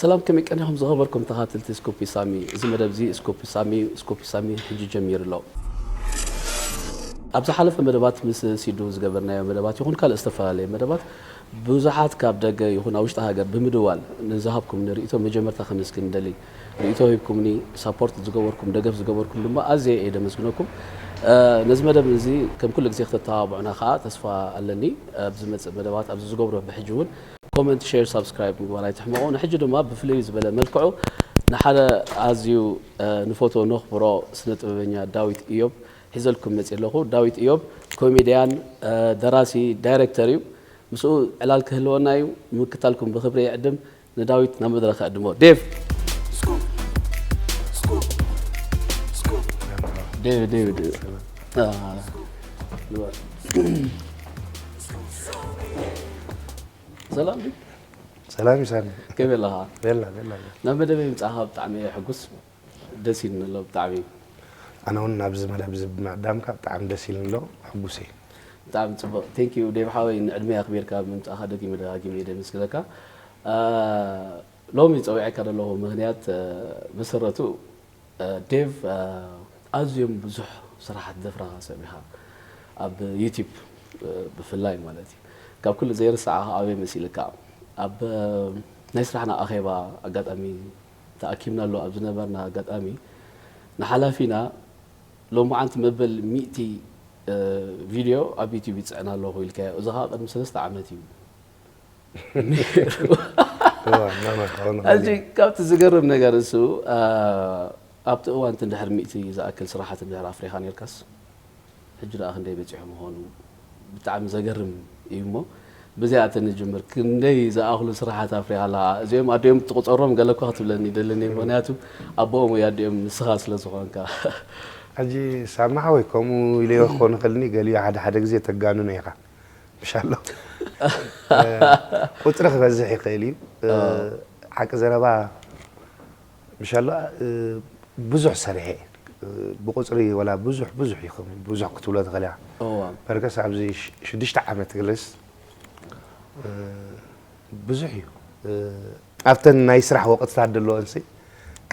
ሰላም፣ ከመይ ቀኒኹም ዝኸበርኩም ተኻተልቲ ስኩፕ ሳሚ? እዚ መደብ እዚ ስኩፕ ሳሚ፣ ስኩፕ ሳሚ ሕጂ ጀሚሩ ኣሎ። ኣብ ዝሓለፈ መደባት ምስ ሲዱ ዝገበርናዮ መደባት ይኹን ካልእ ዝተፈላለየ መደባት ብዙሓት ካብ ደገ ይኹን ኣብ ውሽጢ ሃገር ብምድዋል ንዝሃብኩም ንርእይቶ መጀመርታ ከመስግን ንደሊ። ርእይቶ ሂብኩምኒ፣ ሳፖርት ዝገበርኩም፣ ደገፍ ዝገበርኩም ድማ ኣዝየ እየ ደመስግነኩም። እ፣ ነዚ መደብ እዚ ከም ኩሉ ግዜ ክተተባብዑና ከኣ ተስፋ ኣለኒ። ኣብ ዝመጽእ መደባት ኣብዚ ዝገብሮ ብሕጂ እውን ኮመንት፣ ሼር፣ ሳብስክራይብ ምግባር ኣይትሕመቑ። ንሕጂ ድማ ብፍልይ ዝበለ መልክዑ ንሓደ ኣዝዩ፣ እ፣ ንፈትዎ ነኽብሮ ስነ ጥበበኛ ዳዊት ኢዮብ ሒዘልኩም መጽእ ኣለኹ። ዳዊት ኢዮብ ኮሜድያን፣ እ፣ ደራሲ፣ ዳይሬክተር እዩ። ምስኡ ዕላል ክህልወና እዩ። ምክታልኩም ብኽብሪ ይዕድም። ንዳዊት ናብ መድረኽ ዕድሞ። ዴቭ! ዴቭ፣ ዴቭ፣ ዴቭ። አ፣ ሰላም ዴቭ። ሰላም ይሳኒ። ከመይ ኣለኻ? ቤላ፣ ቤላ፣ ቤላ። ናብ መደበይ ምጻኻ ብጣዕሚ እየ ሕጉስ። ደስ ኢሉኒ ኣሎ ብጣዕሚ። ኣነ እውን ናብዚ መደብ እዚ ብምዕዳምካ ብጣዕሚ ደስ ኢሉኒ ኣሎ፣ ሕጉስ እየ። ብጣዕሚ ጽቡቕ። ቴንክ ዩ ዴቭ ሓወይ፣ ንዕድመይ ኣኽቢርካ ብምምጻእካ ደጊመ ደጋጊመ እየ ደመስግነካ። አ፣ ሎሚ ጸዊዐካ ዘለኹ ምኽንያት፣ አ፣ መሰረቱ፣ አ፣ ዴቭ፣ አ፣ ኣዝዮም ብዙሕ ስራሓት ዘፍረኻ ሰብ ኢኻ። ኣብ ዩቲዩብ፣ አ፣ ብፍላይ ማለት እዩ። ካብ ኩሉ ዘይርስዓኻ ኣበይ መሲልካ? ኣብ፣ አ፣ ናይ ስራሕና ኣኼባ ኣጋጣሚ ተኣኪብናሉ ኣብ ዝነበርና ኣጋጣሚ ንሓላፊና ሎማዓንቲ መበል ሚእቲ፣ እ፣ ቪድዮ ኣብ ዩቲዩብ ይጽዕን ኣለኹ ኢልካዮ። እዚ ኸኣ ቅድሚ ሰለስተ ዓመት እዩ። ነይሩ። እዋ፣ ናና፣ እዋ፣ ናና። ሕጂ ካብቲ ዝገርም ነገር እሱ፣ እ፣ ኣብቲ እዋን እቲ እንድሕር ሚእቲ ዝኣክል ስራሓት እንድሕር ኣፍሪኻ ነርካስ፣ ሕጂ ደኣ ክንደይ በጺሑ ምዃኑ ብጣዕሚ ዘገርም እዩ። እሞ ብዚኣ ተንጅምር፣ ክንደይ ዝኣኽሉ ስራሓት ኣፍሪኻ ኣለኻ? እዚኦም ኣዲኦም ትቁጸሮም ገለ እኳ ክትብለኒ ይደልን እየ፣ ምኽንያቱ ኣቦኦም ወይ ኣዲኦም ንስኻ ስለ ዝኾንካ። ሕጂ ሳሚ ሓወይ፣ ከምኡ ኢለዮ ክኾን ይኽእልኒ፣ ገሊኡ ሓደ ሓደ ግዜ ተጋንኖ ኢኻ። ምሻሎ። እ፣ ቁጽሪ ክበዝሕ ይኽእል እዩ። እ፣ ኣዎ። ሓቂ ዘረባ፣ ምሻሎ፣ እ፣ ብዙሕ ሰሪሐ እየ። እ፣ ብቁጽሪ ወላ ብዙሕ፣ ብዙሕ ይኸውን፣ ብዙሕ ክትብሎ ትኽእል ኢኻ። እዋ። በርከስ ኣብዚ ሽ-፣ ሽዱሽተ ዓመት ግለስ፣ እ፣ ብዙሕ እዩ። እ፣ ኣብተን ናይ ስራሕ ወቕትታት ዘለወንሲ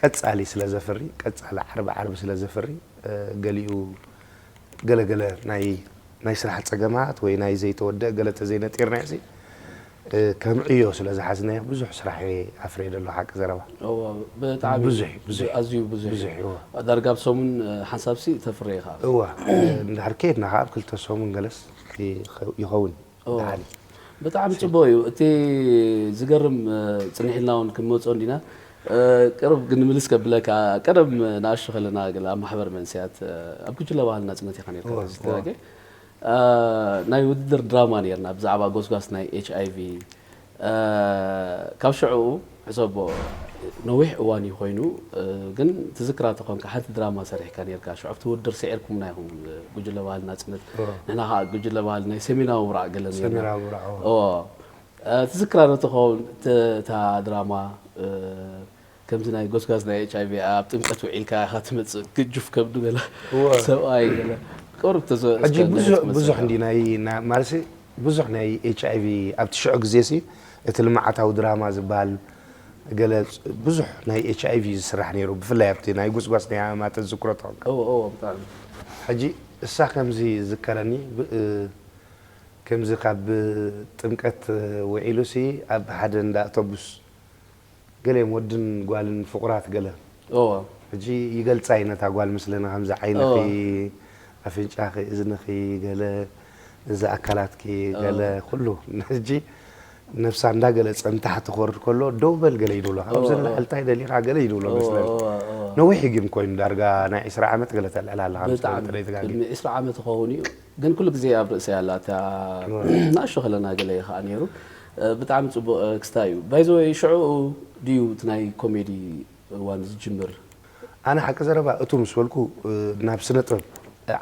ቀጻሊ ስለ ዘፍሪ፣ ቀጻሊ ዓርቢ ዓርቢ ስለ ዘፍሪ፣ እ፣ ገሊኡ ገለ ገለ ናይ፣ ናይ ስራሕ ጸገማት ወይ ናይ ዘይተወደአ ገለ ተዘይነጢርናዮሲ፣ እ፣ ከም ዕዮ ስለ ዝሓዝናዮ ብዙሕ ስራሕ እየ ኣፍርየ ዘለኹ፣ ሓቂ ዘረባ። እዎ፣ ብጣዕሚ ብዙሕ እዩ፣ ብዙሕ እዩ። ኣዝዩ ብዙሕ ብዙሕ እዩ። እዩ፣ እዎ። ዳርጋ ኣብ ሰሙን፣ እ፣ ሓንሳብሲ ተፍርየ ኢኻ። እዎ፣ እ፣ እንድሕር ከይድና ኸዓ ኣብ ክልተ ሰሙን ገለስ ይኸ-፣ ይኸውን። እዎ። ደሓን እዩ። ብጣዕሚ ጽቡቕ እዩ። እቲ ዝገርም፣ እ፣ ጽኒሕ ኢልና እውን ክንመጽኦ እንዲና። እ፣ ቅርብ ግን ምልስ ከብለካ፣ ቀደም ንኣሽቱ ከለና ገለ ኣብ ማሕበር መንስያት፣ እ፣ ኣብ ጉጅለ ባህሊ ናጽነት ኢኻ ነርካ እዎ፣ ተዝተጋገ። እዎ። እ፣ ናይ ውድድር ድራማ ነርና ብዛዕባ ጎስጓስ ናይ ኤች ኣይ ቪ። እ፣ ካብ ሽዑ ሕሰቦ ነዊሕ እዋን እዩ ኮይኑ፣ እ፣ ግን ትዝክራ ተኾንካ ሓንቲ ድራማ ሰሪሕካ ነርካ። ሽዑ ኣብቲ ውድድር ስዒርኩምና ኢኹም፣ እ፣ ጉጅለ ባህሊ ናጽነት። እዎ። ንሕና ኸዓ ጉጅለ ባህሊ ናይ ሰሜናዊ ውራዕ ገለ ነርና። ሰሜናዊ ውራዕ፣ እዎ። እዎ። እ፣ ትዝክራ ዶ ትኸውን ተ-፣ እታ ድራማ፣ እ፣ ከምዚ ናይ ጎስጓስ ናይ ኤች ኣይ ቪ ኣብ ጥምቀት ውዒልካ ኢኻ ትመጽእ፣ ግጁፍ ከብዱ ገለ እወ። ሰብኣይ ገለ ቁሩብ ተዘ-፣ ሕጂ እስከ ብዙሕ፣ ንዕት ብዙሕ መስልካ። እንዲ ናይ፣ ና-፣ ማለትሲ ብዙሕ ናይ ኤች ኣይ ቪ ኣብቲ ሽዑ ግዜሲ እቲ ልምዓታዊ ድራማ ዝበሃል ገለ ብዙሕ ናይ ኤች ኣይ ቪ ዝስራሕ ነይሩ፣ ብፍላይ ኣብቲ ናይ ጎስጓስ ናይ ኣማተ ዝዝክሮ ተኾንካ። እወ፣ እወ፣ ብጣዕሚ። ሕጂ እሳ ከምዚ ዝከረኒ፣ ብ-፣ እ፣ ከምዚ ካብ ጥምቀት ውዒሉሲ ኣብ ሓደ እንዳ ኣውቶቡስ ገለ እዮም ወድን ጓልን ፍቑራት ገለ። እወ። ሕጂ ይገልጻ እዩ ነታ ጓል ምስለና ከምዚ ዓይንኺ፣ እወ። ኣፍንጫኺ፣ እዝንኺ፣ ገለ እዚ ኣካላትኪ፣ እወ። ገለ ኩሉ። ሕጂ ነብሳ እንዳገለጸ ንታሕቲ ክወርድ ከሎ፣ "ደው በል" ገለ ይድብሎ። ካብዚ እወ፣ እወ። ንላዕሊ እንታይ ደሊኻ ገለ ይድብሎ እወ፣ መስለኒ። እወ፣ እወ። ነዊሕ እዩ ግን ኮይኑ፣ ዳርጋ ናይ ዕስራ ዓመት ገለ ተልዕል ኣላ፣ ከም ብጣዕሚ፣ ዝፈልጥ ተደይተጋጊ። ቅድሚ ዕስራ ዓመት ክኸውን እዩ። ግን ኩሉ ግዜ ኣብ ርእሰይ ኣላ፣ እታ እወ። ንኣሽቱ ከለና ገለ እዩ ኸዓ ነይሩ። እ፣ ብጣዕሚ ጽቡቕ፣ እ፣ ክስታይ እዩ። ባይ ዘ ወይ፣ ሽዑ ድዩ እቲ ናይ ኮሜዲ እዋን ዝጅምር? ኣነ ሓቂ ዘረባ እቱ ምስ በልኩ፣ እ፣ ናብ ስነ ጥበብ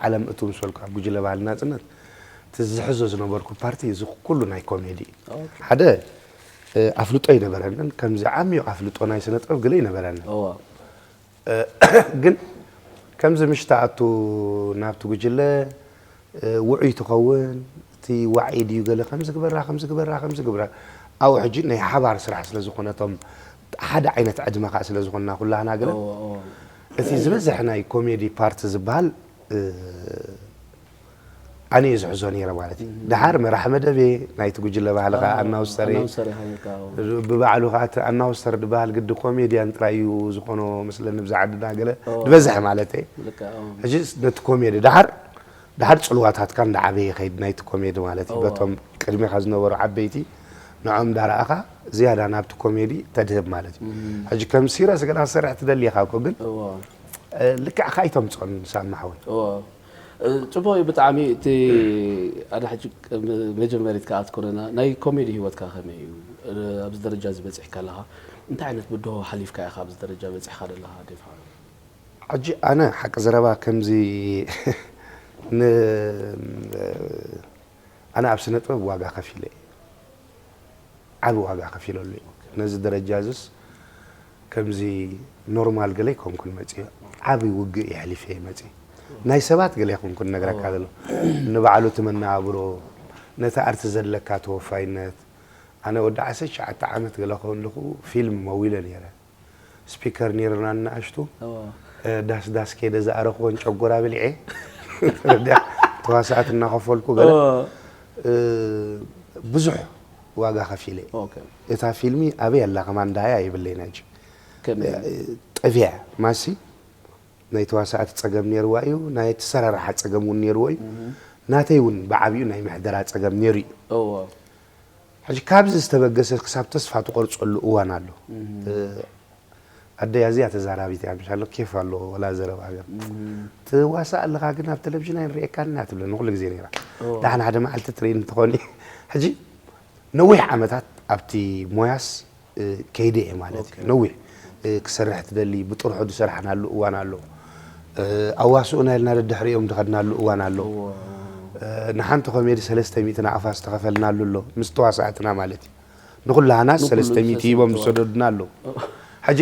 ዓለም እቱ ምስ በልኩ፣ ኣብ ጉጅለ ባህሊ ናጽነት፣ እቲ ዝሕዞ ዝነበርኩ ፓርቲ እዚ ኩሉ ናይ ኮሜዲ እዩ። ኦኬ። ሓደ፣ እ፣ ኣፍልጦ ኣይነበረንን፣ ከምዚ ዓሚቕ ኣፍልጦ ናይ ስነ ጥበብ ገለ ኣይነበረንን። እወ። እ፣ ግን ከምዚ ምሽ ትኣቱ ናብቲ ጉጅለ፣ እ፣ ውዑይ ትኸውን፣ እቲ ዋዒ ድዩ ገለ ከምዚ ግበራ፣ ከምዚ ግበራ፣ ከምዚ ግበራ። ኣብኡ ሕጂ ናይ ሓባር ስራሕ ስለ ዝኾነ እቶም ሓደ ዓይነት ዕድመ ከዓ ስለ ዝኾንና ኩላህና ገለ እቲ ዝበዝሕ ናይ ኮሜዲ ፓርት ዝበሃል ኣነ እየ ዝሕዞ ነይረ ማለት እዩ። ደሓር መራሕ መደብ እየ፣ ናይቲ ጉጅለ ባህሊ ከዓ ኣናውስተር እየ። ብባዕሉ ከዓ እቲ ኣናውስተር ዝበሃል ግዲ ኮሜድያን ጥራይ እዩ ዝኾኖ መስለኒ ብዛ ዓድና ገለ ዝበዝሕ ማለት እየ። ሕጂ ነቲ ኮሜዲ ደሓር ደሓር ጽልዋታትካ እንዳዓበየ ይኸይድ ናይቲ ኮሜዲ ማለት እዩ። በቶም ቅድሜኻ ዝነበሩ ዓበይቲ ንዖም እንዳረኣኻ ዝያዳ ናብቲ ኮሜዲ ተድህብ ማለት እዩ። ሕጂ ከም ሲረስ ገና ክሰርሕ ትደሊ ኢኻ እኮ ግን ልክዕ ካይቶም ጾን ሳማ ሓወይ። ጽቡቅ እዩ ብጣዕሚ። እቲ ኣነ ሕጂ መጀመሪት ከኣ ትኮነና ናይ ኮሜዲ ህይወትካ ከመይ እዩ? ኣብዚ ደረጃ እዚ በጺሕካ ኣለኻ፣ እንታይ ዓይነት ብድሆ ሓሊፍካ ኢኻ ኣብዚ ደረጃ በጺሕካ ዘለኻ ዴቭ ሓወይ? ሕጂ ኣነ ሓቂ ዘረባ ከምዚ ን ኣነ ኣብ ስነ ጥበብ ዋጋ ከፊለ ዓቢ ዋጋ ከፊለሉ እዩ። ነዚ ደረጃ እዚስ ከምዚ ኖርማል ገለ ኣይኮንኩን መፅዮ። ዓቢ ውግእ የሕሊፈ እየ መፅየ። ናይ ሰባት ገለ ኣይኮንኩን ነግረካ ዘሎ። ንባዕሉ እቲ መነባብሮ፣ ነቲ ኣርቲ ዘለካ ተወፋይነት። ኣነ ወዲ ዓሰርተ ትሽዓተ ዓመት ገለ ከለኹ ፊልም መዊለ ነይረ። ስፒከር ነይርና ንኣሽቱ ዳስ ዳስ ከይደ ዝኣረኽወን ጨጎራ ብሊዐ ተዋሳእት እናኸፈልኩ ገለ ብዙሕ ዋጋ ከፊለ። እታ ፊልሚ ኣበይ ኣላ ከማን ዳያ ይብለይና እንጂ ጠፊያ ማሲ ናይ ተዋሳእቲ ፀገም ነይርዋ እዩ፣ ናይ ተሰራርሓ ፀገም እውን ነይርዎ እዩ። ናተይ እውን ብዓብዩ ናይ ምሕደራ ፀገም ነይሩ እዩ። ሕጂ ካብዚ ዝተበገሰ ክሳብ ተስፋ ትቆርፀሉ እዋን ኣሎ። ኣደይ ኣዝያ ተዛራቢት እያ ምሻሎ ኬፍ ኣለዎ ወላ ዘረባ ገር ትዋሳእ ኣለኻ ግን ኣብ ቴሌቪዥን ኣይንሪኤካን እያ ትብለኒ ኩሉ ግዜ ነይራ። ዳሕና ሓደ መዓልቲ ትርኢ እንትኾኒ ሕጂ ነዊሕ ዓመታት ኣብቲ ሞያስ ከይደ እየ ማለት እዩ። ነዊሕ ክሰርሕ ትደሊ ብጥርሑ ዝሰራሕናሉ እዋን ኣሎ። ኣዋስኡና ኢልና ደድሕሪኦም ዝኸድናሉ እዋን ኣሎ። ንሓንቲ ኮሜዲ ሰለስተ ሚእቲ ናቕፋ ዝተኸፈልናሉ ኣሎ ምስ ተዋሳእትና ማለት እዩ። ንኹላህና ሰለስተ ሚእቲ ሂቦም ዝሰደዱና ኣለዉ። ሕጂ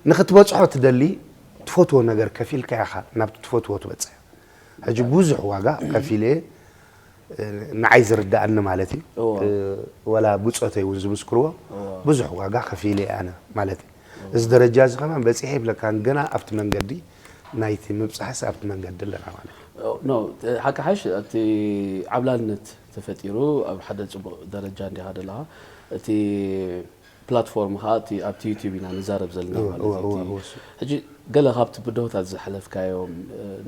ንኽትበፅሖ ትደሊ ትፈትዎ ነገር ከፊልካ ኢኻ ናብቲ ትፈትዎ ትበፅሕ። ሕጂ ብዙሕ ዋጋ ከፊለ ንዓይ ዝርዳእኒ ማለት እዩ። ወላ ብፆተይ እውን ዝምስክርዎ ብዙሕ ዋጋ ከፊለ ኣነ ማለት እዩ። እዚ ደረጃ እዚ ከማን በፂሐ ይብለካን ገና ኣብቲ መንገዲ ናይቲ ምብፃሕስ ኣብቲ መንገዲ ኣለና ማለት እዩ። ኖ ሓቂ ሓሽ እቲ ዓብላልነት ተፈጢሩ ኣብ ሓደ ፅቡቅ ደረጃ እንዲኻ ዘለኻ እቲ ፕላትፎርም ከዓ ኣብቲ ዩቲብ ኢና ንዛረብ ዘለና ማለት እዩ። ሕጂ ገለ ካብቲ ብድሆታት ዝሓለፍካዮም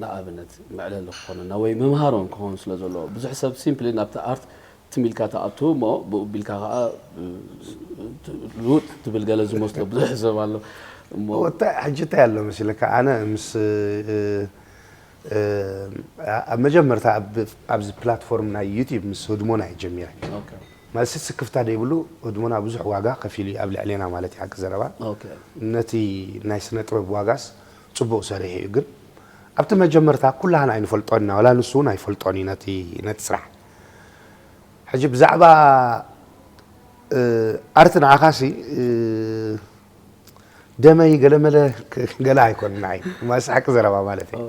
ንኣብነት መዕለሊ ክኾነና ወይ መምሃሮን ክኸውን ስለ ዘለዎ ብዙሕ ሰብ ሲምፕሊ ናብቲ ኣርት ትም ኢልካ ትኣቱ እሞ ብኡ ቢልካ ከዓ ልውጥ ትብል ገለ ዝመስሎ ብዙሕ ሰብ ኣሎ እሞ ሕጂ እንታይ ኣሎ መሲለካ ኣነ ምስ ኣብ መጀመርታ ኣብዚ ፕላትፎርም ናይ ዩቲብ ምስ ህድሞና እዩ ጀሚረ። ማለት ስክፍታ ዘይብሉ ህድሞና ብዙሕ ዋጋ ከፊሉ እዩ ኣብ ልዕሌና ማለት እዩ ሓቂ ዘረባ። ነቲ ናይ ስነ ጥበብ ዋጋስ ፅቡቅ ሰሪሑ እዩ ግን ኣብቲ መጀመርታ ኩላህና ኣይንፈልጦን ኢና ዋላ ንሱ እውን ኣይፈልጦን እዩ ነቲ ነቲ ስራሕ። ሕጂ ብዛዕባ ኣርቲ ንዓኻሲ ደመይ ገለመለ ገለ ኣይኮን ንዓይ ማስ ሓቂ ዘረባ ማለት እዩ።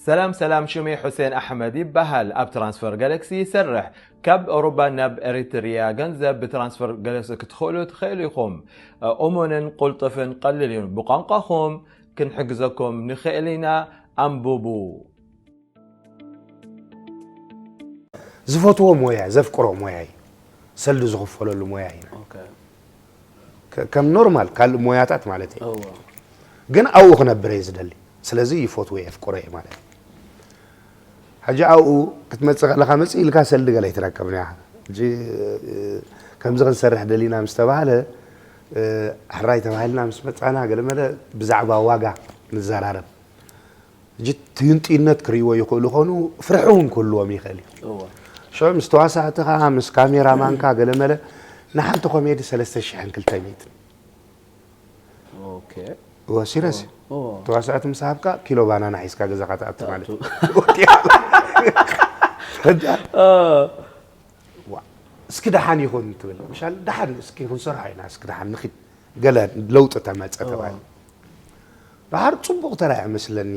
ሰላም ሰላም ሽመይ ሑሴን ኣሕመድ ይበሃል ኣብ ትራንስፈር ጋላክሲ ይሰርሕ ካብ ኦሮባ ናብ ኤሪትሪያ ገንዘብ ብትራንስፈር ጋላክሲ ክትኽእሉ ትኽእሉ ኢኹም እሙንን ቁልጥፍን ቀሊል እዩ ብቋንቋኹም ክንሕግዘኩም ንኽእል ኢና ኣንብቡ ዝፈትዎ ሞያ ዘፍቅሮ ሞያ እዩ ሰልዲ ዝኽፈለሉ ሞያ እዩ ከም ኖርማል ካልእ ሞያታት ማለት እዩ ግን ኣብኡ ክነብር እየ ዝደሊ ስለዚ ይፈትዎ የፍቅሮ እየ ማለት እዩ ሕጂ ኣብኡ ክትመፅእ ከለካ መፅእ ኢልካ ሰልዲ ገለ ኣይትረከብን ኢኻ ከምዚ ክንሰርሕ ደሊና ምስ ተባሃለ ሕራይ ተባሂልና ምስ መፃና ገለመለ ብዛዕባ ዋጋ ንዘራረብ ሕጂ ትንጥይነት ክርእይዎ ይኽእሉ ኾኑ ፍርሒ እውን ክህልዎም ይኽእል እዩ ሽዑ ምስ ተዋሳእትኻ ምስ ካሜራማንካ ገለመለ ንሓንቲ ኮሜዲ ሰለስተ ሽሕን ክልተ ሚእትን ወሲረስ ተዋሳእቲ ምስ ሃብካ ኪሎ ባናና ሒዝካ ገዛኻ ትኣቱ ማለት እስኪ ደሓን ይኹን ትብል ምሻል ደሓን እስኪ ክንሰርሖ ኢና እስኪ ደሓን ንኺድ ገለ ለውጢ ተመፀ ተባሂሉ ደሓር ፅቡቕ ተራ እያ መስለኒ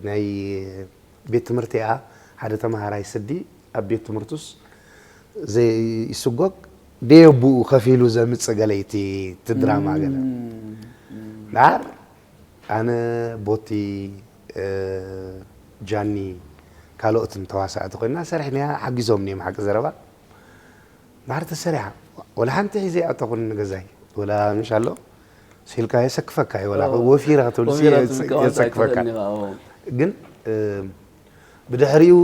ናይ ቤት ትምህርቲ እያ ሓደ ተምሃራይ ስዲ ኣብ ቤት ትምህርቱስ ዘይስጎግ ደየብኡ ከፊሉ ዘምጽእ ገለ እቲ እቲ ድራማ ገለ። ዳር ኣነ ቦቲ፣ እ፣ ጃኒ፣ ካልኦትን ተዋሳእቲ ኮይና ሰሪሕናያ፣ ሓጊዞምኒ እዮም ሓቂ ዘረባ። ዳር ተሰሪሓ። ወላ ሓንቲ ሒዘ ኣይኣተኹን ንገዛይ። ወላ ምሽ ኣሎ፣ ሲልካ የሰክፈካ እዩ፣ ወላ ኦ፣ ወፊራ ክትብል ሲ ወፊራ የስ-፣ ትብል ከማን የሰክፈካ። ኣይትኽእልን ኢኻ፣ ኦ። ግን፣ እ፣ ብድሕሪኡ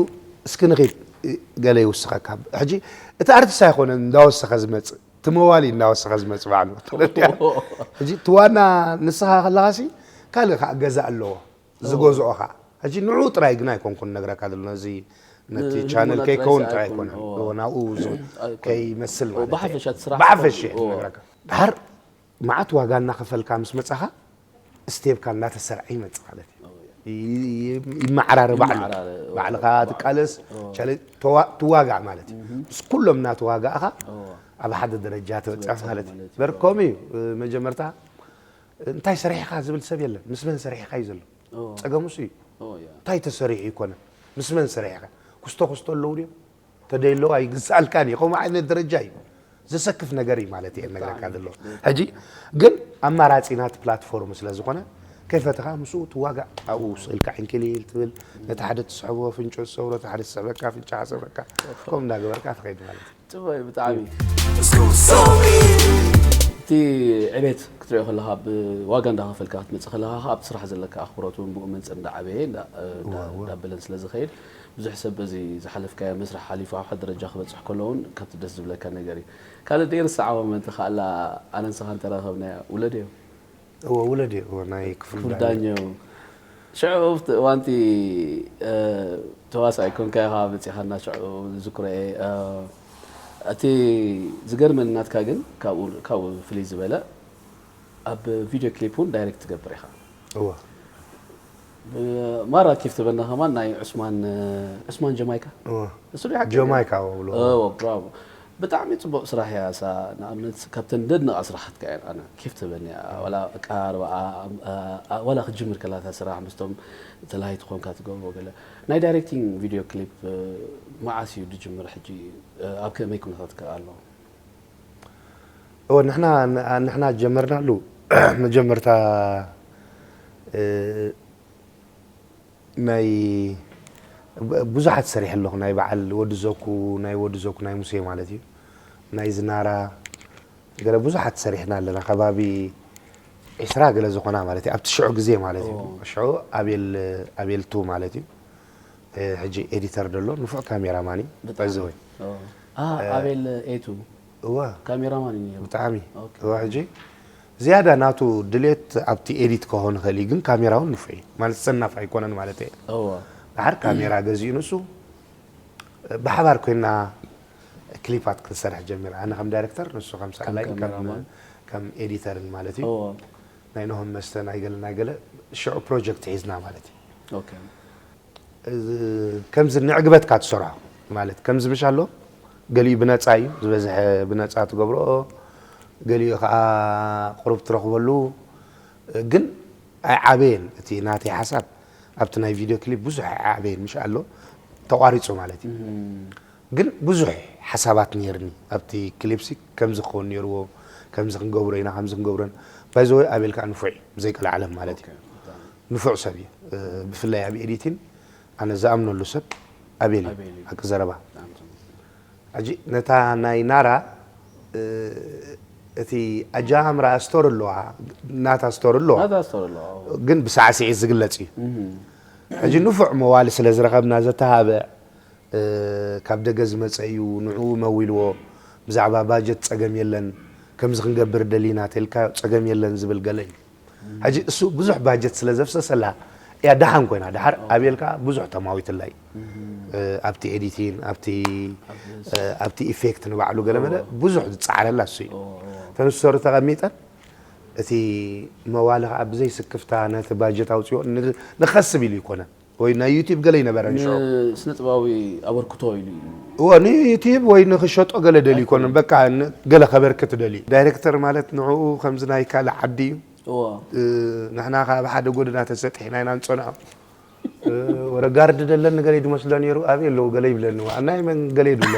እስኪ ንኺድ፣ እ፣ ገለ ይውስኸካ። ሕጂ እቲ ኣርቲስት ኣይኮነን እንዳወሰኸ ዝመጽእ፣ እቲ መዋሊ እንዳወሰኸ ዝመጽእ ባዕሉ። ሕጂ እቲ ዋና ንስኻ ከለኻሲ ካልእ ከዓ ገዛ ኣለዎ፣ ዝገዝኦ ከዓ። ሕጂ ንዑ ጥራይ ግን ኣይኮንኩን ነግረካ ዘሎ፣ ነዚ ነቲ ን-፣ ቻነል ንህሞና ጥራይ ከይከውን ጥራይ ኣይኮን፣ ኣይኮነን። ኦ። ኦ፣ ናብኡ ዝ-፣ ኣይኮን። ከይመስል ኦ፣ ማለት እዩ። ብሓፈሻ እቲ ስራሕ ብሓፈሻ ትኸውን። ኦ። ነግረካ። ድሓር መዓት ዋጋ እናኸፈልካ ምስ መጻኻ ስቴፕካ እናተሰርዐ ይመጽእ ማለት እዩ። ኦ፣ ያ። ይ-፣ ይ-፣ ይመዓራረ ባዕሉ። ይመዓራረ፣ ኦ። ባዕልኻ ትቃለስ፣ ኦ። ቻለ-፣ ተዋ-፣ ትዋጋእ ማለት እዩ። እህ። ምስ ኩሎም እናተዋጋእኻ ኦ። ኣብ ሓደ ደረጃ ትበጽሕ ትበጽሕ ማለት እዩ። ማለት እዩ። በር ከምኡ እዩ፣ እ፣ መጀመርታ እንታይ ሰሪሕኻ ዝብል ሰብ የለን። ምስ መን ሰሪሕኻ እዩ ዘሎ። ኦ። ጸገም እሱ እዩ። ኦ፣ ያ። እንታይ ተሰሪሑ ይኮነ? ምስ መን ሰሪሕኻ? ኩስቶ ኩስቶ ኣለዉ ድዮም? ተደይ ኣለዉ ኣይግዝኣልካን እዩ። ከምኡ ዓይነት ደረጃ እዩ። ዘሰክፍ ነገር እዩ ማለት እየ ነግረካ ብጣዕሚ፣ ዘሎ። ብጣዕሚ። ሕጂ ግን ኣማራጺ ናቲ ፕላትፎርም ስለ ዝኾነ፣ ከይፈተኻ ምስኡ ትዋጋእ። ኣብኡ ስቕ ኢልካ ዕንኪሊል ትብል፣ ነቲ ሓደ ትስሕቦ ፍንጮ ዝሰብሮ፣ እቲ ሓደ ዝስሕበካ ፍንጫ ክሰብረካ፣ ከምኡ እንዳገበርካ ትኸይድ ማለት እዩ። ጽቡቕ እዩ ብጣዕሚ። እቲ ዕቤት ክትሪኦ ከለኻ፣ ብዋጋ እንዳኸፈልካ ክትመጽእ ከለኻ፣ ኣብቲ ስራሕ ዘለካ ኣኽብሮት እውን ብኡ መንጽር እንዳዓበየ፣ እንዳ-፣ እንዳ-፣ እወ፣ እወ። እንዳበለን ስለ ዝኸይድ፣ ብዙሕ ሰብ በዚ ዝሓለፍካዮ መስርሕ ሓሊፉ ኣብ ሓደ ደረጃ ክበጽሕ ከሎ እውን ካብቲ ደስ ዝብለካ ነገር እዩ። ካልእ ዘይርሳዕ ሞመንት ከኣላ ኣነ ንስኻ እንተረኸብናዮ፣ ውለድ እዮም። እወ፣ ውለድ እየ። እወ፣ ናይ ክፍሉ ክፍሉ ዳኛ። ዳኛ። ሽዑ ኣብቲ እዋንቲ፣ እ፣ ተዋሳኣይ ኮንካ ኢኻ መጺኻና፣ ሽዑ ዝዝክሮ እየ። እ፣ እቲ ዝገርመኒ ናትካ ግን ካብኡ፣ ካብኡ ፍልይ ዝበለ ኣብ ቪድዮ ክሊፕ እውን ዳይሬክት ትገብር ኢኻ። እወ። ብ-፣ ማራ ኬፍ ትበና ከማን ናይ ዑስማን፣ እ፣ ዑስማን ጀማይካ? እወ። እሱ ዶ ሓቂ? ጀማይካ እወ ብሎ። እወ፣ ብራቮ። ብጣዕሚ ጽቡቕ ስራሕ እያ እሳ። ንኣብነት ካብተን ደድንቓ ስራሓትካ እየን ኣነ። ኬፍ ትበኒ እያ። ዋላ ኣቀራርባኣ፣ ኣ-፣ ኣ-፣ ዋላ ክትጅምር ከላ እታ ስራሕ ምስቶም ተላሃይቲ ኮንካ ትገብሮ ገለ። ናይ ዳይሬክቲንግ ቪድዮ ክሊፕ፣ እ፣ መዓስ እዩ ዝጅምር ሕጂ? እ፣ ኣብ ከመይ ኩነታት ከ ኣሎ? እወ፣ ንሕና፣ ን-፣ ንሕና ጀመርናሉ መጀመርታ፣ እ፣ ናይ ብ-፣ ብዙሓት ሰሪሐ ኣለኹ። ናይ በዓል ወዲ ዘኩ፣ ናይ ወዲ ዘኩ፣ ናይ ሙሴ ማለት እዩ። ናይ ዝናራ፣ ገለ ብዙሓት ሰሪሕና ኣለና። ከባቢ ዒስራ ገለ ዝኾና ማለት እዩ። ኣብቲ ሽዑ ግዜ ማለት እዩ። ኦ። ሽዑ ኣቤል፣ ኣቤል ቱ ማለት እዩ። እ፣ ሕጂ ኤዲተር ደሎ፣ ንፉዕ ካሜራማን እዩ። ብጣዕሚ። ባይ ዘ ወይ። ኦ። አ፣ እ፣ ኣቤል ኤቱ። እወ። ካሜራማን እዩ ነይሩ። ብጣዕሚ። ኦኬ። እወ፣ ሕጂ ዝያዳ ናቱ ድሌት ኣብቲ ኤዲት ክኸውን ይኽእል እዩ፣ ግን ካሜራ እውን ንፉዕ እዩ። ማለት ሰናፍ ኣይኮነን ማለት እየ። እወ። ድሓር ካሜራ ገዚኡ ንሱ፣ ብሓባር ኮይና ክሊፓት ክንሰርሕ ጀሚር። ኣነ ከም ዳይሬክተር፣ ንሱ ከም ሰኣላይ፣ ከም ከም፣ ካሜራማን። ከም ኤዲተርን ማለት እዩ። እወ። ናይ ኖሆም መስተ፣ ናይ ገለ፣ ናይ ገለ ሽዑ ፕሮጀክት ሒዝና ማለት እዩ። ኦኬ። እዚ ከምዚ ንዕግበትካ ትሰርሖ ማለት ከምዚ ምሽ ኣሎ፣ ገሊኡ ብነጻ እዩ፣ ዝበዝሐ ብነጻ ትገብሮ፣ ገሊኡ ከኣ ቁሩብ ትረኽበሉ፣ ግን ኣይዓበየን። እቲ ናተይ ሓሳብ ኣብቲ ናይ ቪድዮ ክሊፕ ብዙሕ ኣይዓበየን፣ ምሽ ኣሎ፣ ተቋሪጹ ማለት እዩ። እም። ግን ብዙሕ ሓሳባት ነይርኒ ኣብቲ ክሊፕሲ፣ ከምዚ ክኸውን ነይርዎ፣ ከምዚ ክንገብሮ ኢና፣ ከምዚ ክንገብሮን። ባይ ዘ ወይ ኣቤል ከኣ ንፉዕ እዩ፣ ብዘይ ቀልዓለም ማለት እዩ። ኦኬ፣ ብጣዕሚ። ንፉዕ ሰብ እዩ። እ፣ ብፍላይ ኣብ ኤዲቲን ኣነ ዝኣምነሉ ሰብ ኣቤል እዩ። ኣቤል እዩ። ሓቂ ዘረባ። ብጣዕሚ ጽቡቕ። ሕጂ ነታ ናይ ናራ፣ እ፣ እቲ ኣጀማምራ ስቶሪ ኣለዋ፣ ናታ ስቶሪ ኣለዋ። ናታ ስቶሪ ኣለዋ፣ ኣዎ። ግን ብሳዕስዒት ዝግለጽ እዩ። እህ። ሕጂ ንፉዕ መዋሊ ስለ ዝረኸብና ዘተሃበዕ፣ እ፣ ካብ ደገ ዝመጸ እዩ፣ ንዕኡ መዊልዎ፣ ብዛዕባ ባጀት ጸገም የለን፣ ከምዚ ክንገብር ደሊና ተልካ ጸገም የለን ዝብል ገለ እዩ። ሕጂ እሱ ብዙሕ ባጀት ስለ ዘፍሰሰላ እያ ደሓን ኮይና፣ ደሓር ኣቤል ከኣ ብዙሕ ተማዊትላ እዩ። እህ። እ፣ ኣብቲ ኤዲቲን፣ ኣብቲ፣ ኣብቲ እ፣ ኣብቲ ኢፌክት ንባዕሉ ገለ መለ እዎ። ብዙሕ ዝጸዓረላ እሱ እዩ። እዎ፣ እዎ። ተን ዝሰሩ ተቐሚጠን፣ እቲ መዋሊ ከኣ ብዘይ ስክፍታ ነቲ ባጀት ኣውጽኦ ን-፣ ንኸስብ ኢሉ ይኮነን። ወይ ናይ ዩቲዩብ ገለ ይነበረ ንሽዑ። ንስነ ጥበባዊ ኣበርክቶ ኢሉ እዩ። እዎ፣ ንዩቲዩብ ወይ ንኽሸጦ ገለ ደሊ ኣይኮነን። ይኮነን። በቃ ን-፣ ገለ ከበርክት ደሊ። ዳይሬክተር ማለት ንዕኡ ከምዚ ናይ ካልእ ዓዲ እዩ። እዎ። እ፣ ንሕና ከኣ ኣብ ሓደ ጎደና ተሰጢሕና ኢና ንጸንዖ። እ፣ ወረ ጋርድ ደለን ገለ ድመስሎ ነይሩ፣ ኣበይ ኣለዉ ገለ ይብለኒ። ዋእ፣ ናይ መን ገለ ይብሎ።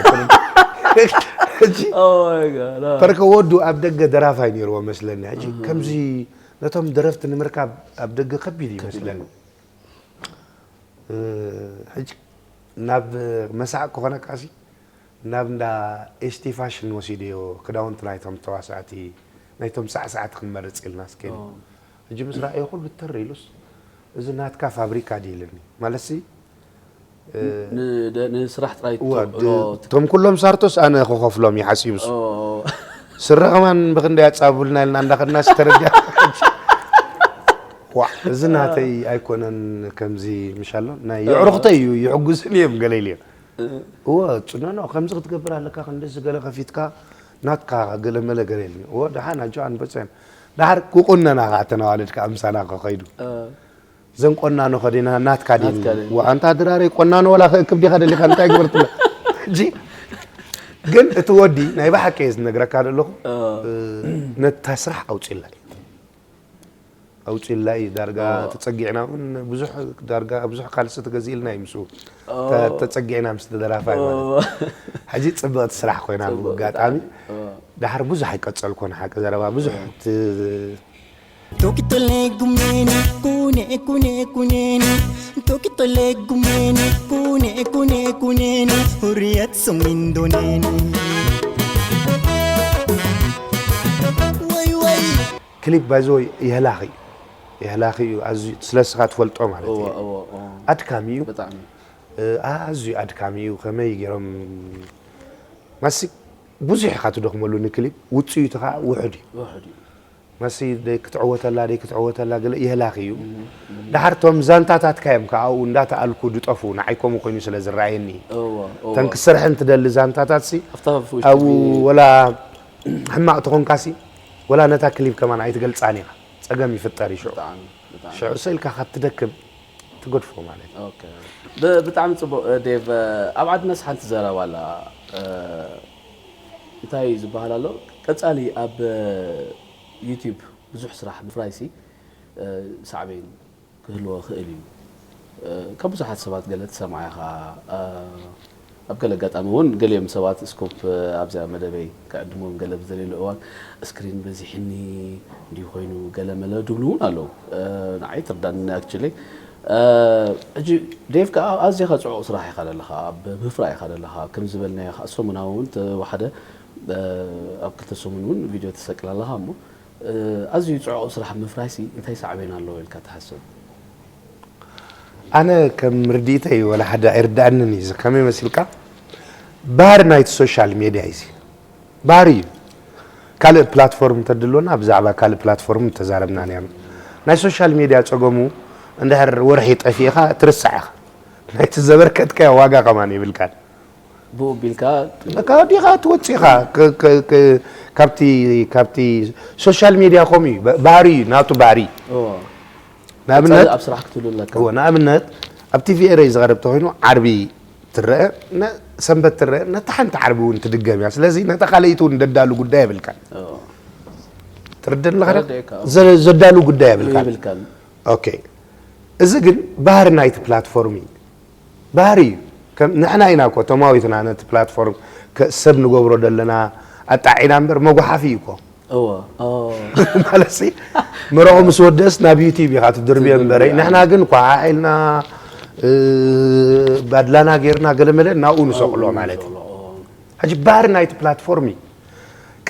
ሕጂ Oh my God. አ። ፐርከ ወዱ ኣብ ደገ ደራፋይ ነይርዎ መስለኒ። ሕጂ ከምዚ ነቶም ደረፍቲ ንምርካብ ኣብ ደገ ከቢድ እዩ መስለኒ። እ፣ ሕጂ ናብ መሳዕ ክኾነካሲ ናብ እንዳ ኤስቲ ፋሽን ወሲደዮ ክዳውንቲ ናይቶም ተዋሳእቲ ናይቶም ሳዕሳዕቲ ክንመርጽ ኢልና እስኪ። ኦ። ሕጂ ምስ ረኣዮ ኩሉ ተር ኢሉስ፣ "እዚ ናትካ ፋብሪካ ድዩ?" ኢልኒ። ማለትሲ፣ እ፣ ን-፣ ደ-፣ ንስራሕ ጥራይ እዋ፣ ትውዕሎ ድ-፣ ትክ-፣ እቶም ኩሎም ሳርቶስ ኣነ ክኸፍሎም እዩ ሓሲቡስ። ኦ። ስረ ከማን ብኽንደይ ኣጻብቡልና ኢልና እንዳኸድና ዝተረድያ። ዋ፣ እዚ ናተይ ኣይኮነን ከምዚ ምሻሎ። ናይ ኦ። የዕሩኽተይ እዩ፣ ይሕጉስን እዮም ገለ ኢልዮም። እ። እወ፣ ጽኖኖ፣ ከምዚ ክትገብር ኣለካ፣ ክንደዚ ገለ ከፊትካ፣ ናትካ ገለ መለ ገለ ኢልኒ። እወ፣ ደሓን ኣጆ ኣንበጸን። ደሓር ክቁነና ከዓ ተናዋልድ ከዓ ምሳና ከኸይዱ። እ። ዘን ቆናኖ ከዲና ናትካ ዲን። ናትካ ዲን። ወኣንታ ድራረይ ቆናኖ ወላ ክእክብ ዲኻ ደሊኻ እንታይ ግበር ትብሎ? ሕጂ ግን እቲ ወዲ ናይ ብሓቂ እየ ዝነግረካ ዘለኹ። እ። እ፣ ነታ ስራሕ ኣውጺላ እዩ። ኣውጺላ እዩ። ዳርጋ ኦ። ተጸጊዕና እውን ብዙሕ፣ ዳርጋ ብዙሕ ካልሲ ተገዚእልና እዩ ምስኡ። ኦ። ተ-፣ ተጸጊዕና ምስ ተደራፋይ ማለት እዩ። ኦ። ሕጂ ጽብቕቲ ስራሕ ኮይና ጽቡቕ ብኣጋጣሚ። ብጣዕሚ። ኦ። ደሓር ብዙሕ ኣይቀጸልኩን ሓቂ ዘረባ። ብዙሕ ኦ። ት-፣ Tokitole gumnene, kune, kune, kunene. Tokitole gumnene, kune, kune, kunene. Hurriyet sumindonene. Way, way. ክሊፕ ባይዘወይ የህላኺ እዩ። የህላኺ እዩ። ኣዝዩ ስለ ስኻ ትፈልጦ ማለት እወ፣ እዩ። እወ፣ እወ። ኣድካሚ እዩ። ብጣዕሚ። እ፣ ኣዝዩ ኣድካሚ እዩ። ከመይ ገይሮም ማሲ ብዙሕ ኢኻ ትደኽመሉ ንክሊፕ፣ ውጽኢቱ ኸዓ ውሑድ እዩ። ውሑድ እዩ። መሲ ደይ ክትዕወተላ፣ ደይ ክትዕወተላ ገለ ይህላኽ እዩ። እም፣ እም። ደሓር ቶም ዛንታታትካ እዮም ከኣ ኣብኡ እንዳተኣልኩ ድጠፉ፣ ንዓይ ከምኡ ኮይኑ ስለ ዝረኣየኒ። እወ፣ እወ። ተን ክሰርሐን ትደሊ ዛንታታትሲ ኣብታ ውሽጢ ኣብኡ እቲ ወላ ሕማቕ ተኾንካሲ፣ ወላ ነታ ክሊፕ ከማን ኣይትገልጻን ኢኻ። ጸገም ይፍጠር እዩ ሽዑ። ብጣዕሚ፣ ብጣዕሚ። ሽዑ ስኢልካ ካብ ትደክም ትገድፎ ማለት እዩ። ኦኬ። ብ-፣ ብጣዕሚ ጽቡቕ፣ እ፣ ዴቭ፣ እ፣ ኣብ ዓድናስ ሓንቲ ዘረባ ኣላ፣ እ፣ እንታይ እዩ ዝበሃል ኣሎ? ቀጻሊ ኣብ፣ እ፣ ዩቲዩብ ብዙሕ ስራሕ ምፍራይሲ፣ እ፣ ሳዕቤን ክህልዎ ይኽእል እዩ። እ፣ ካብ ብዙሓት ሰባት ገለ ትሰምዓ ኢኻ፣ እ፣ ኣብ ገለ ኣጋጣሚ እውን ገሊኦም ሰባት ስኮፕ፣ እ፣ ኣብዚኣ መደበይ ክዕድሞም ገለ ብዘለሉ እዋን፣ ስክሪን በዚሕኒ እንዲዩ ኮይኑ ገለ መለ ድብሉ እውን ኣለዉ። እ፣ ንዓይ ትርዳኒ ኣክቹሊ። እ፣ ሕጂ ዴቭ ከኣ ኣዝኻ ጽዑቕ ስራሕ ኢኻ ዘለኻ፣ ኣብ ምፍራይ ኢኻ ዘለኻ። ከም ዝበልናዮ ከኣ ሰሙናዊ እውን ተዋሕደ፣ እ፣ ኣብ ክልተ ሰሙን እውን ቪድዮ ትሰቅል ኣለኻ እሞ፣ እ፣ ኣዝዩ ጽዑቕ ስራሕ ምፍራይሲ እንታይ ሳዕቤን ኣለዎ ኢልካ ትሓስብ? ኣነ ከም ርድኢተይ ወላ ሓደ ኣይርድኣንን እዩ። እዚ ከመይ መሲልካ? ባህሪ ናይቲ ሶሻል ሜድያ እዩ እዚ። ባህሪ እዩ። ካልእ ፕላትፎርም እንተድልወና ብዛዕባ ካልእ ፕላትፎርም ምተዛረብና ነይርና። ናይ ሶሻል ሜድያ ጸገሙ እንድሕር ወርሒ ጠፊእኻ ትርሳዕ ኢኻ። ናይቲ ዘበርከትካዮ ዋጋ ከማን የብልካን። ብኡ ቢልካ በቃ ወዲኻ ትወጽእ ኢኻ። ክ-፣ ክ-፣ ክ-፣ ካብቲ፣ ካብቲ ሶሻል ሜድያ ከምኡ እዩ። ባ-፣ ባህሪ እዩ፣ ናቱ ባህሪ። እዎ። ንኣብነት ቀጻሊ ኣብ ስራሕ ክትህሉ ኣለካ። እዎ፣ ንኣብነት ኣብ ቲቪ ኤረይ ዝቐርብ ተኾይኑ ዓርቢ ትረአ፣ ነ-፣ ሰንበት ትረአ፣ ነታ ሓንቲ ዓርቢ እውን ትድገም እያ። ስለዚ ነታ ካልኣይቲ እውን ደዳሉ ጉዳይ የብልካን። እዎ። ትርድእኒ ኣለኻ? ተረዲእካ። ዘ-፣ ዘዳሉ ጉዳይ የብልካን። የብልካን። ኦኬ። እዚ ግን ባህሪ ናይቲ ፕላትፎርም እዩ። ባህሪ እዩ። ከም ንሕና ኢና እኮ ተማዊትና ነቲ ፕላትፎርም ከ-፣ ሰብ ንገብሮ ዘለና ኣጣዒና እምበር መጓሓፊ እዩ እኮ። እወ፣ ኦ። ማለትሲ መረቑ ምስ ወደስ ናብ ዩቲዩብ ኢኻ ትድርብዮ እምበረይ። ትድርብዮ። ንሕና ግን ኳሓሕ ኢልና፣ እ፣ ባድላና ጌርና ገለመለ ናብኡ ንሰቕሎ ኣውኡ ማለት እዩ። ንሰቕሎ፣ ኦ። ሕጂ ባህሪ ናይቲ ፕላትፎርም እዩ።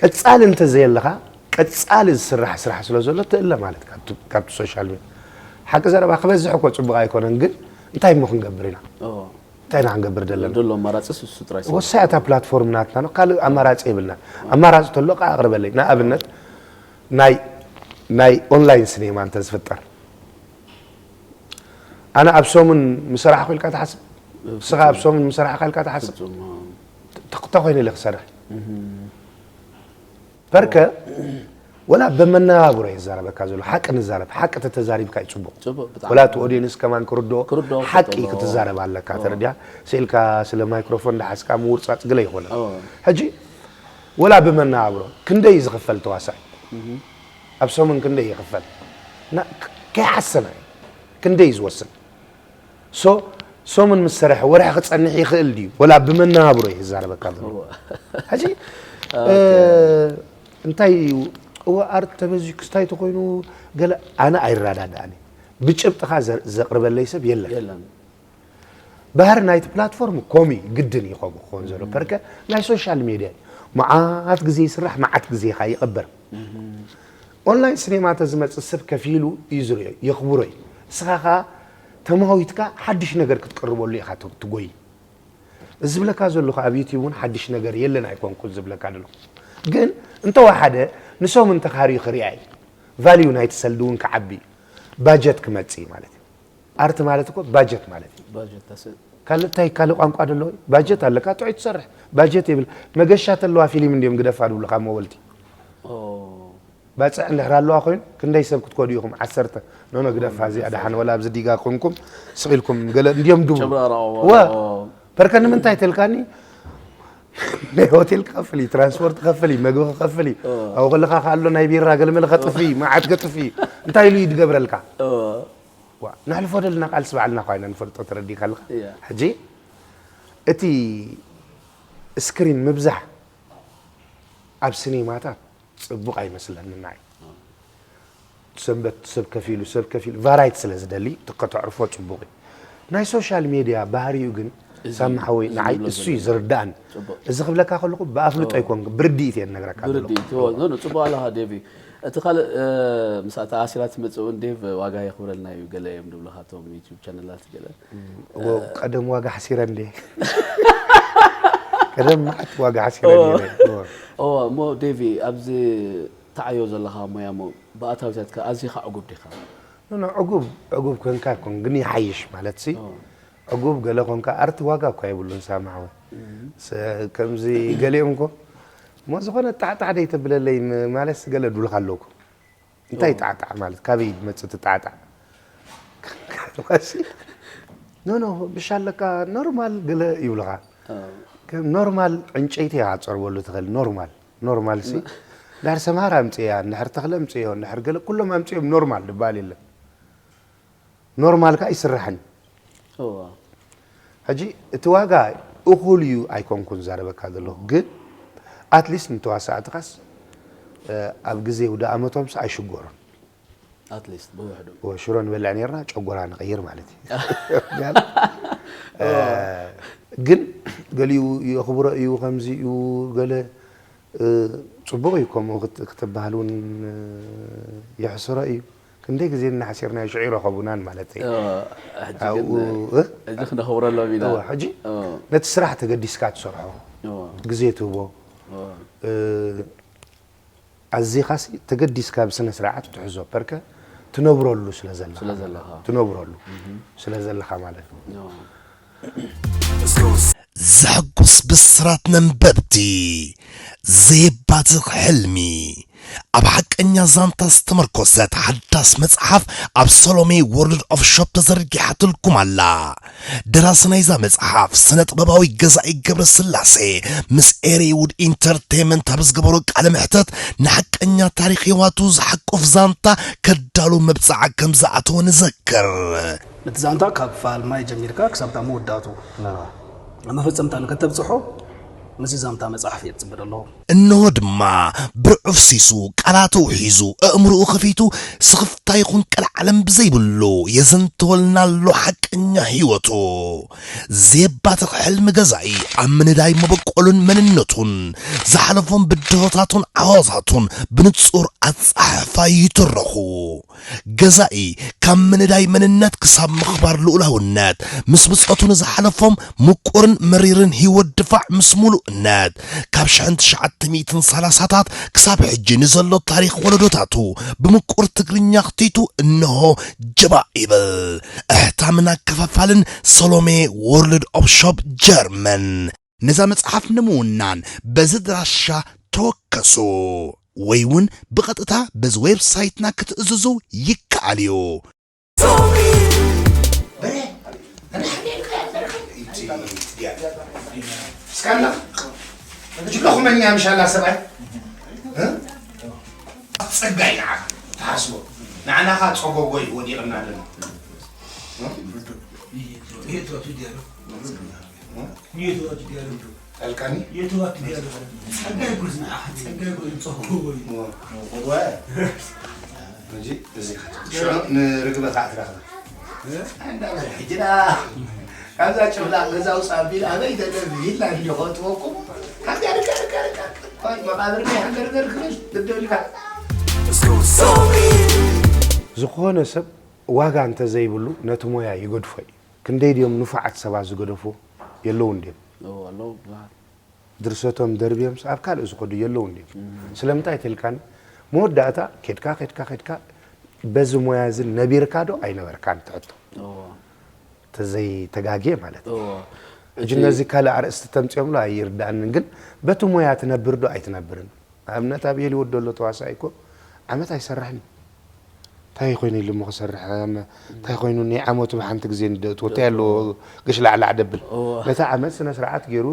ቀጻሊ እንተዘየለኻ፣ ቀጻሊ ዝስራሕ ስራሕ ስለ ዘሎ ትእለ ማለት ካብቲ፣ ካብቲ ሶሻል ሜድያ። ሓቂ ዘረባ ክበዝሕ እኮ ጽቡቕ ኣይኮነን፣ ግን እንታይ እሞ ክንገብር ኢና? ኦ። እንታይ ኢና ክንገብር ዘለና? ዘሎ ኣማራጺ እሱ ጥራይ ስለ ወሳኢ እታ ፕላትፎርም ናትና ነው፣ ካልእ ኣማራጺ የብልናን። ኣማራጺ ተሎ ከኣ ኣቕርበለይ። ንኣብነት ናይ፣ ናይ ኦንላይን ሲኔማ እንተዝፍጠር፣ ኣነ ኣብ ሰሙን ምሰራሕኩ ኢልካ ትሓስብ? ንስኻ ኣብ ሰሙን ምሰራሕካ ኢልካ ትሓስብ? ፍጹም፣ ተ-፣ ተኾይነ ኢለ ክሰርሕ። እህ። በርከ፣ ወላ ብመነባብሮ እየ ዝዛረበካ ዘሎ። ሓቂ ንዛረብ። ሓቂ ተተዛሪብካ እዩ ጽቡቕ። ጽቡቕ፣ ብጣዕሚ። ወላ እቲ ኦድየንስ ከማን ክርድኦ ክርድኦ ሓቂ ክተሎ። ክትዛረብ ኣለካ። ኦ። ተረዲኣ? ስኢልካ ስለ ማይክሮፎን እንዳሓዝካ ምውርጻጽ ግለ ይኾነ። ኦ። ሕጂ፣ ወላ ብመነባብሮ፣ ክንደይ እዩ ዝኽፈል ተዋሳኢ? እህ። ኣብ ሰሙን ክንደይ ይኽፈል? ና-፣ ክ-፣ ከይሓሰና እዩ። ክንደይ እዩ ዝወስን? ሶ፣ ሰሙን ምስ ሰርሐ ወርሒ ክጸንሕ ይኽእል ድዩ? ወላ ብመነባብሮ እየ ዝዛረበካ ዘለኹ። እወ። ሕጂ፣ እ፣ እንታይ እዩ? እወ፣ ኣርት ተበዚሑ ክስታይ ተኮይኑ ገለ ኣነ ኣይረዳዳእን። ብጭብጥኻ ዘ-፣ ዘቕርበለይ ሰብ የለን። የለን። ባህሪ ናይቲ ፕላትፎርም ኮሚ ግድን እዩ ከምኡ ክኸውን ዘሎ። ፐርከ ናይ ሶሻል ሜድያ እዩ። መዓት ግዜ ይስራሕ፣ መዓት ግዜ ኸኣ ይቕበር። ኦንላይን ሲኔማ ተዝመጽእ ሰብ ከፊሉ እዩ ዝርእዮ፣ የኽብሮ እዩ። ንስኻ ኸኣ ተማዊትካ ሓድሽ ነገር ክትቅርበሉ ኢኻ ት-፣ ትጎይ። እዚ ዝብለካ ዘለኹ ኣብ ዩቲዩብ እውን ሓድሽ ነገር የለን ኣይኮንኩን ዝብለካ ዘለኹ። ግን እንተወሓደ ንሶም እንተኻርዩ ክሪኣ እዩ። ቫልዩ ናይቲ ሰልዲ እውን ክዓቢ እዩ። ባጀት ክመጽእ እዩ ማለት እዩ። ኣርት ማለት እኮ ባጀት ማለት እዩ። ባጀት ተስ-፣ ካልእ እንታይ ካልእ ቋንቋ ደሎ? ባጀት ኣለካ፣ ጥዑይ ትሰርሕ። ባጀት የብል። መገሻ ተለዋ ፊልም እንድዮም ግደፋ ድብሉኻ መወልቲ። ኦ። ባጽዕ እንድሕር ኣለዋ ኮይኑ፣ ክንደይ ሰብ ክትከዱ ኢኹም? ዓሰርተ። ኖ፣ ኖ፣ ግደፋ እዚኣ ደሓን፣ ወላ ኣብዚ ዲጋ ኮንኩም ስቕ ኢልኩም ገለ እንድዮም ድብሉ። ጨብራራ፣ ዋ፣ ዋ። ዋ። ፐርከ ንምንታይ ተልካኒ? ናይ ሆቴል ክኸፍል እዩ፣ ትራንስፖርት ክኸፍል እዩ፣ መግቢ ክኸፍል እዩ። ኦ። ኣብኡ ከለኻ ከኣ ኣሎ ናይ ቢራ ገለመለ ከጥፊ፣ መዓት ከጥፊ። እንታይ ኢሉ እዩ ዝገብረልካ? ኦ። ዋ፣ ነሕልፎ ደለና ቃልሲ ባዕልና እኳ ኢና ንፈልጦ፣ ተረዲእካ ኣለኻ? እያ። ሕጂ እቲ ስክሪን ምብዛሕ ኣብ ሲኔማታት ጽቡቕ ኣይመስለንን ንዓይ። ሰንበት ሰብ ከፊሉ፣ ሰብ ከፊሉ፣ ቫራይቲ ስለ ዝደሊ፣ እቲ ከተዕርፎ ጽቡቕ እዩ። ናይ ሶሻል ሜድያ ባህሪኡ ግን፣ እዚ፣ ሳሚ ሓወይ፣ እዚ ንዓይ ንብሎ እሱ እዩ ዘለና። ዝርዳእን። ጽቡቕ። እዚ ክብለካ ከለኹ ብኣፍልጦ ኦ። ኣይኮንኩ፣ ብርድኢት እየ ዝነግረካ ዘለኹ። ብርድኢት፣ ኦ፣ ኖ፣ ኖ፣ ጽቡቕ ኣለኻ ዴቪ። እቲ ካልእ፣ እ፣ ምስ ኣታ ኣሲራ ትመጽእ እውን ዴቭ ዋጋ የኽብረልና እዩ፣ ገለ እዮም ዝብሉኻ እቶም ዩቲዩብ ቻነላት ገለ። እዎ፣ ቀደም ዋጋ ሓሲረ እንዴ? ቀደም መዓት ዋጋ ሓሲረ ኦ። ነይረ። እዎ። ኦ፣ እሞ ዴቪ፣ ኣብዚ ተዓዮ ዘለኻ ሞያ እሞ ብኣታዊታትካ ኣዚኻ ዕጉብ ዲኻ? ኖ፣ ኖ፣ ዕጉብ፣ ዕጉብ ኮንካ ኣይኮን፣ ግን ይሓይሽ ማለት ሲ። ኦ። ዕጉብ ገለ ኮንካ ኣርቲ ዋጋ እኳ የብሉን ሳሚ ሓወይ። እም። ሰ-፣ ከምዚ ገሊኦም እኮ፣ እሞ ዝኾነ ጣዕጣዕ ደይ ተብለለይ ም-፣ ማለትስ ገለ ድብሉኻ ኣለውኩ። እንታይ ኦ። ጣዕጣዕ ማለት? ካበይ ዝመጽእ እቲ ጣዕጣዕ? ሲ፣ ኖ፣ ኖ፣ ብሻ ኣለካ ኖርማል ገለ ይብሉኻ። ኦ። ከም ኖርማል ዕንጨይቲ ኢኻ ትጸርበሉ ትኽእል፣ ኖርማል። ኖርማል ሲ። ን-፣ እንድሕር ሰምሃር ኣምጽእያ፣ እንድሕር ተኽለ ኣምጽእዮ፣ እንድሕር ገለ ኩሎም ኣምጽእዮም ኖርማል ዝበሃል የለን። ኖርማል ከኣ ይስራሕን። እዋ። ሕጂ እቲ ዋጋ እኹል እዩ ኣይኮንኩን ዛረበካ ዘለኹ፣ ግን ኣትሊስት ንተዋሳእትኻስ፣ እ፣ ኣብ ግዜ ውደ ኣመቶምስ ኣይሽጎሩን። ኣትሊስት ብውሕዱ። እወ፣ ሽሮ ንበልዕ ነይርና፣ ጨጎራ ንቐይር ማለት እዩ። እ፣ እዋ። ግን ገሊኡ የኽብሮ እዩ፣ ከምዚ እዩ፣ ገለ እ፣ ጽቡቕ እዩ፣ ከምኡ ክት-፣ ክትበሃል እውን፣ እ፣ የሕስሮ እዩ። ክንደይ ግዜ እናሓሲርናዮ ሽዑ ይረኸቡናን ማለት እዩ። እወ፣ ሕጂ ኣብኡ፣ ግን እ? ሕጂ ክነኽብረሎም ኢና። እወ፣ ሕጂ እወ። ነቲ ስራሕ ተገዲስካ ትሰርሖ፣ እወ። ግዜ ትህቦ። እወ። እ፣ ኣዚኻሲ ተገዲስካ ብስነ ስርዓት ትሕዞ፣ ፐርከ ትነብረሉ ስለ ዘለኻ። ስለ ዘለኻ። ትነብረሉ እህ። ስለ ዘለኻ ማለት እዩ። እወ። ዘሕጉስ ብስራት ነንበብቲ፣ ዘየባትኽ ሕልሚ፣ ኣብ ሓቀኛ ዛንታ ዝተመርኮሰት ሓዳስ መጽሓፍ ኣብ ሰሎሜ ወርልድ ኦፍ ሾፕ ተዘርጊሓትልኩም ኣላ። ደራሲ ናይዛ መጽሓፍ ስነ ጥበባዊ ገዛኢ ገብረስላሴ ምስ ኤሪውድ ኢንተርቴይመንት ኣብ ዝገበሮ ቃለ መሕተት ንሓቀኛ ታሪኽ ህይወቱ ዝሓቁፍ ዛንታ ከዳሉ መብጽዓ ከም ዝኣተወ ንዘክር። ነቲ ዛንታ ካብ ፋልማይ ጀሚርካ ክሳብ እታ መወዳእቱ ኣብ መፈጸምታ ንከተብጽሖ ምስዚ ዛንታ መጽሓፍ እየ ዝጽበ ዘለኹ። እንሆ ድማ ብርዑፍ ሲሱ ቃላቱ ሒዙ ኣእምሮኡ ከፊቱ ስኽፍታ ይኹን ቀልዓለም ብዘይብሉ የዘንትወልና ኣሎ ሓቀኛ ህይወቱ። ዘየባትኽ ሕልሚ ገዛኢ ኣብ ምንዳይ መበቆሉን መንነቱን ዝሓለፎም ብድሆታቱን ዓወታቱን ብንጹር ኣጻሕፋ ይትረኹ። ገዛኢ ካብ ምንዳይ መንነት ክሳብ ምኽባር ልኡላውነት፣ ምስ ብጾቱ ንዝሓለፎም ምቁርን መሪርን ህይወት ድፋዕ ምስ ምሉእነት፣ ካብ ሽሕን ትሽዓተ ሚእትን ሰላሳታት ክሳብ ሕጂ ንዘሎ ታሪኽ ወለዶታቱ ብምቁር ትግርኛ ኣኽቲቱ እንሆ ጀባእ ይብል። ኣሕታምን ኣከፋፋልን ሰሎሜ ወርልድ ኦፍ ሾፕ ጀርመን። ነዛ መጽሓፍ ንምውናን በዚ ኣድራሻ ተወከሱ ወይ እውን ብቐጥታ በዚ ዌብሳይትና ክትእዝዙ ይከኣል እዩ። እስካላ ጅሎ ኩመኛ ምሻላ ሰብኣይ፣ እ? ጸጋ እዩ ንዓኻ ትሓስቦ። ንዓና ኸኣ ጸጎጎ እዩ ወዲቕና ኣለና። እ? ኣልካኒ የትዋት ቢያ ዶ ጸጋይ ጉዝ ንዓኻ ጸጋይ ጉዝ ጸጉ ወይ ወ ሕጂ እዚ ሽዑ ንርግበ ከዓ ትረኽበ እንዳበለ ሕጂ ዳ ካብዛ ጭፍላቕ ገዛ ውፃ ኣቢል ኣበይ ደለ ኢልና እንዲ ከእትወኩም ካብዚኣ ርካ ርካ ርካ ቆይ መቓብር ናይ ሃገር ዘርክበል ግደልካ ዝኾነ ሰብ ዋጋ እንተዘይብሉ ነቲ ሞያ ይገድፎ እዩ። ክንደይ ድዮም ንፉዓት ሰባት ዝገደፉ የለውን ድዮም? እዎ፣ ኣለዉ ብዙሓት። ድርሰቶም ደርብዮምስ ኣብ ካልእ ዝኸዱ የለውን ድዮም? ስለምንታይ ተልካኒ መወዳእታ ኬድካ ኬድካ ኬድካ በዚ ሞያ እዚ ነቢርካ ዶ ኣይነበርካን ትሕቶ እዎ፣ ተዘይተጋግየ ማለት እዩ። እዎ። ሕጂ እቲ ነዚ ካልእ ኣርእስቲ ተምፅኦምሉ ኣይርዳእንን፣ ግን በቲ ሞያ ትነብር ዶ ኣይትነብርን? ኣብነት ኣብ ሄሊውድ ዘሎ ተዋሳኢ እኮ ዓመት ኣይሰርሕን እዩ። እንታይ ኮይኑ ኢሉ እሞ ክሰርሕ? ኣመ- እንታይ ኮይኑ ናይ ዓመቱ ብሓንቲ ግዜ ንደእትዎ እንታይ ኣለዎ ገሽ ላዕላዕ ደብል? እዎ። ነቲ ዓመት ስነ ስርዓት ገይሩ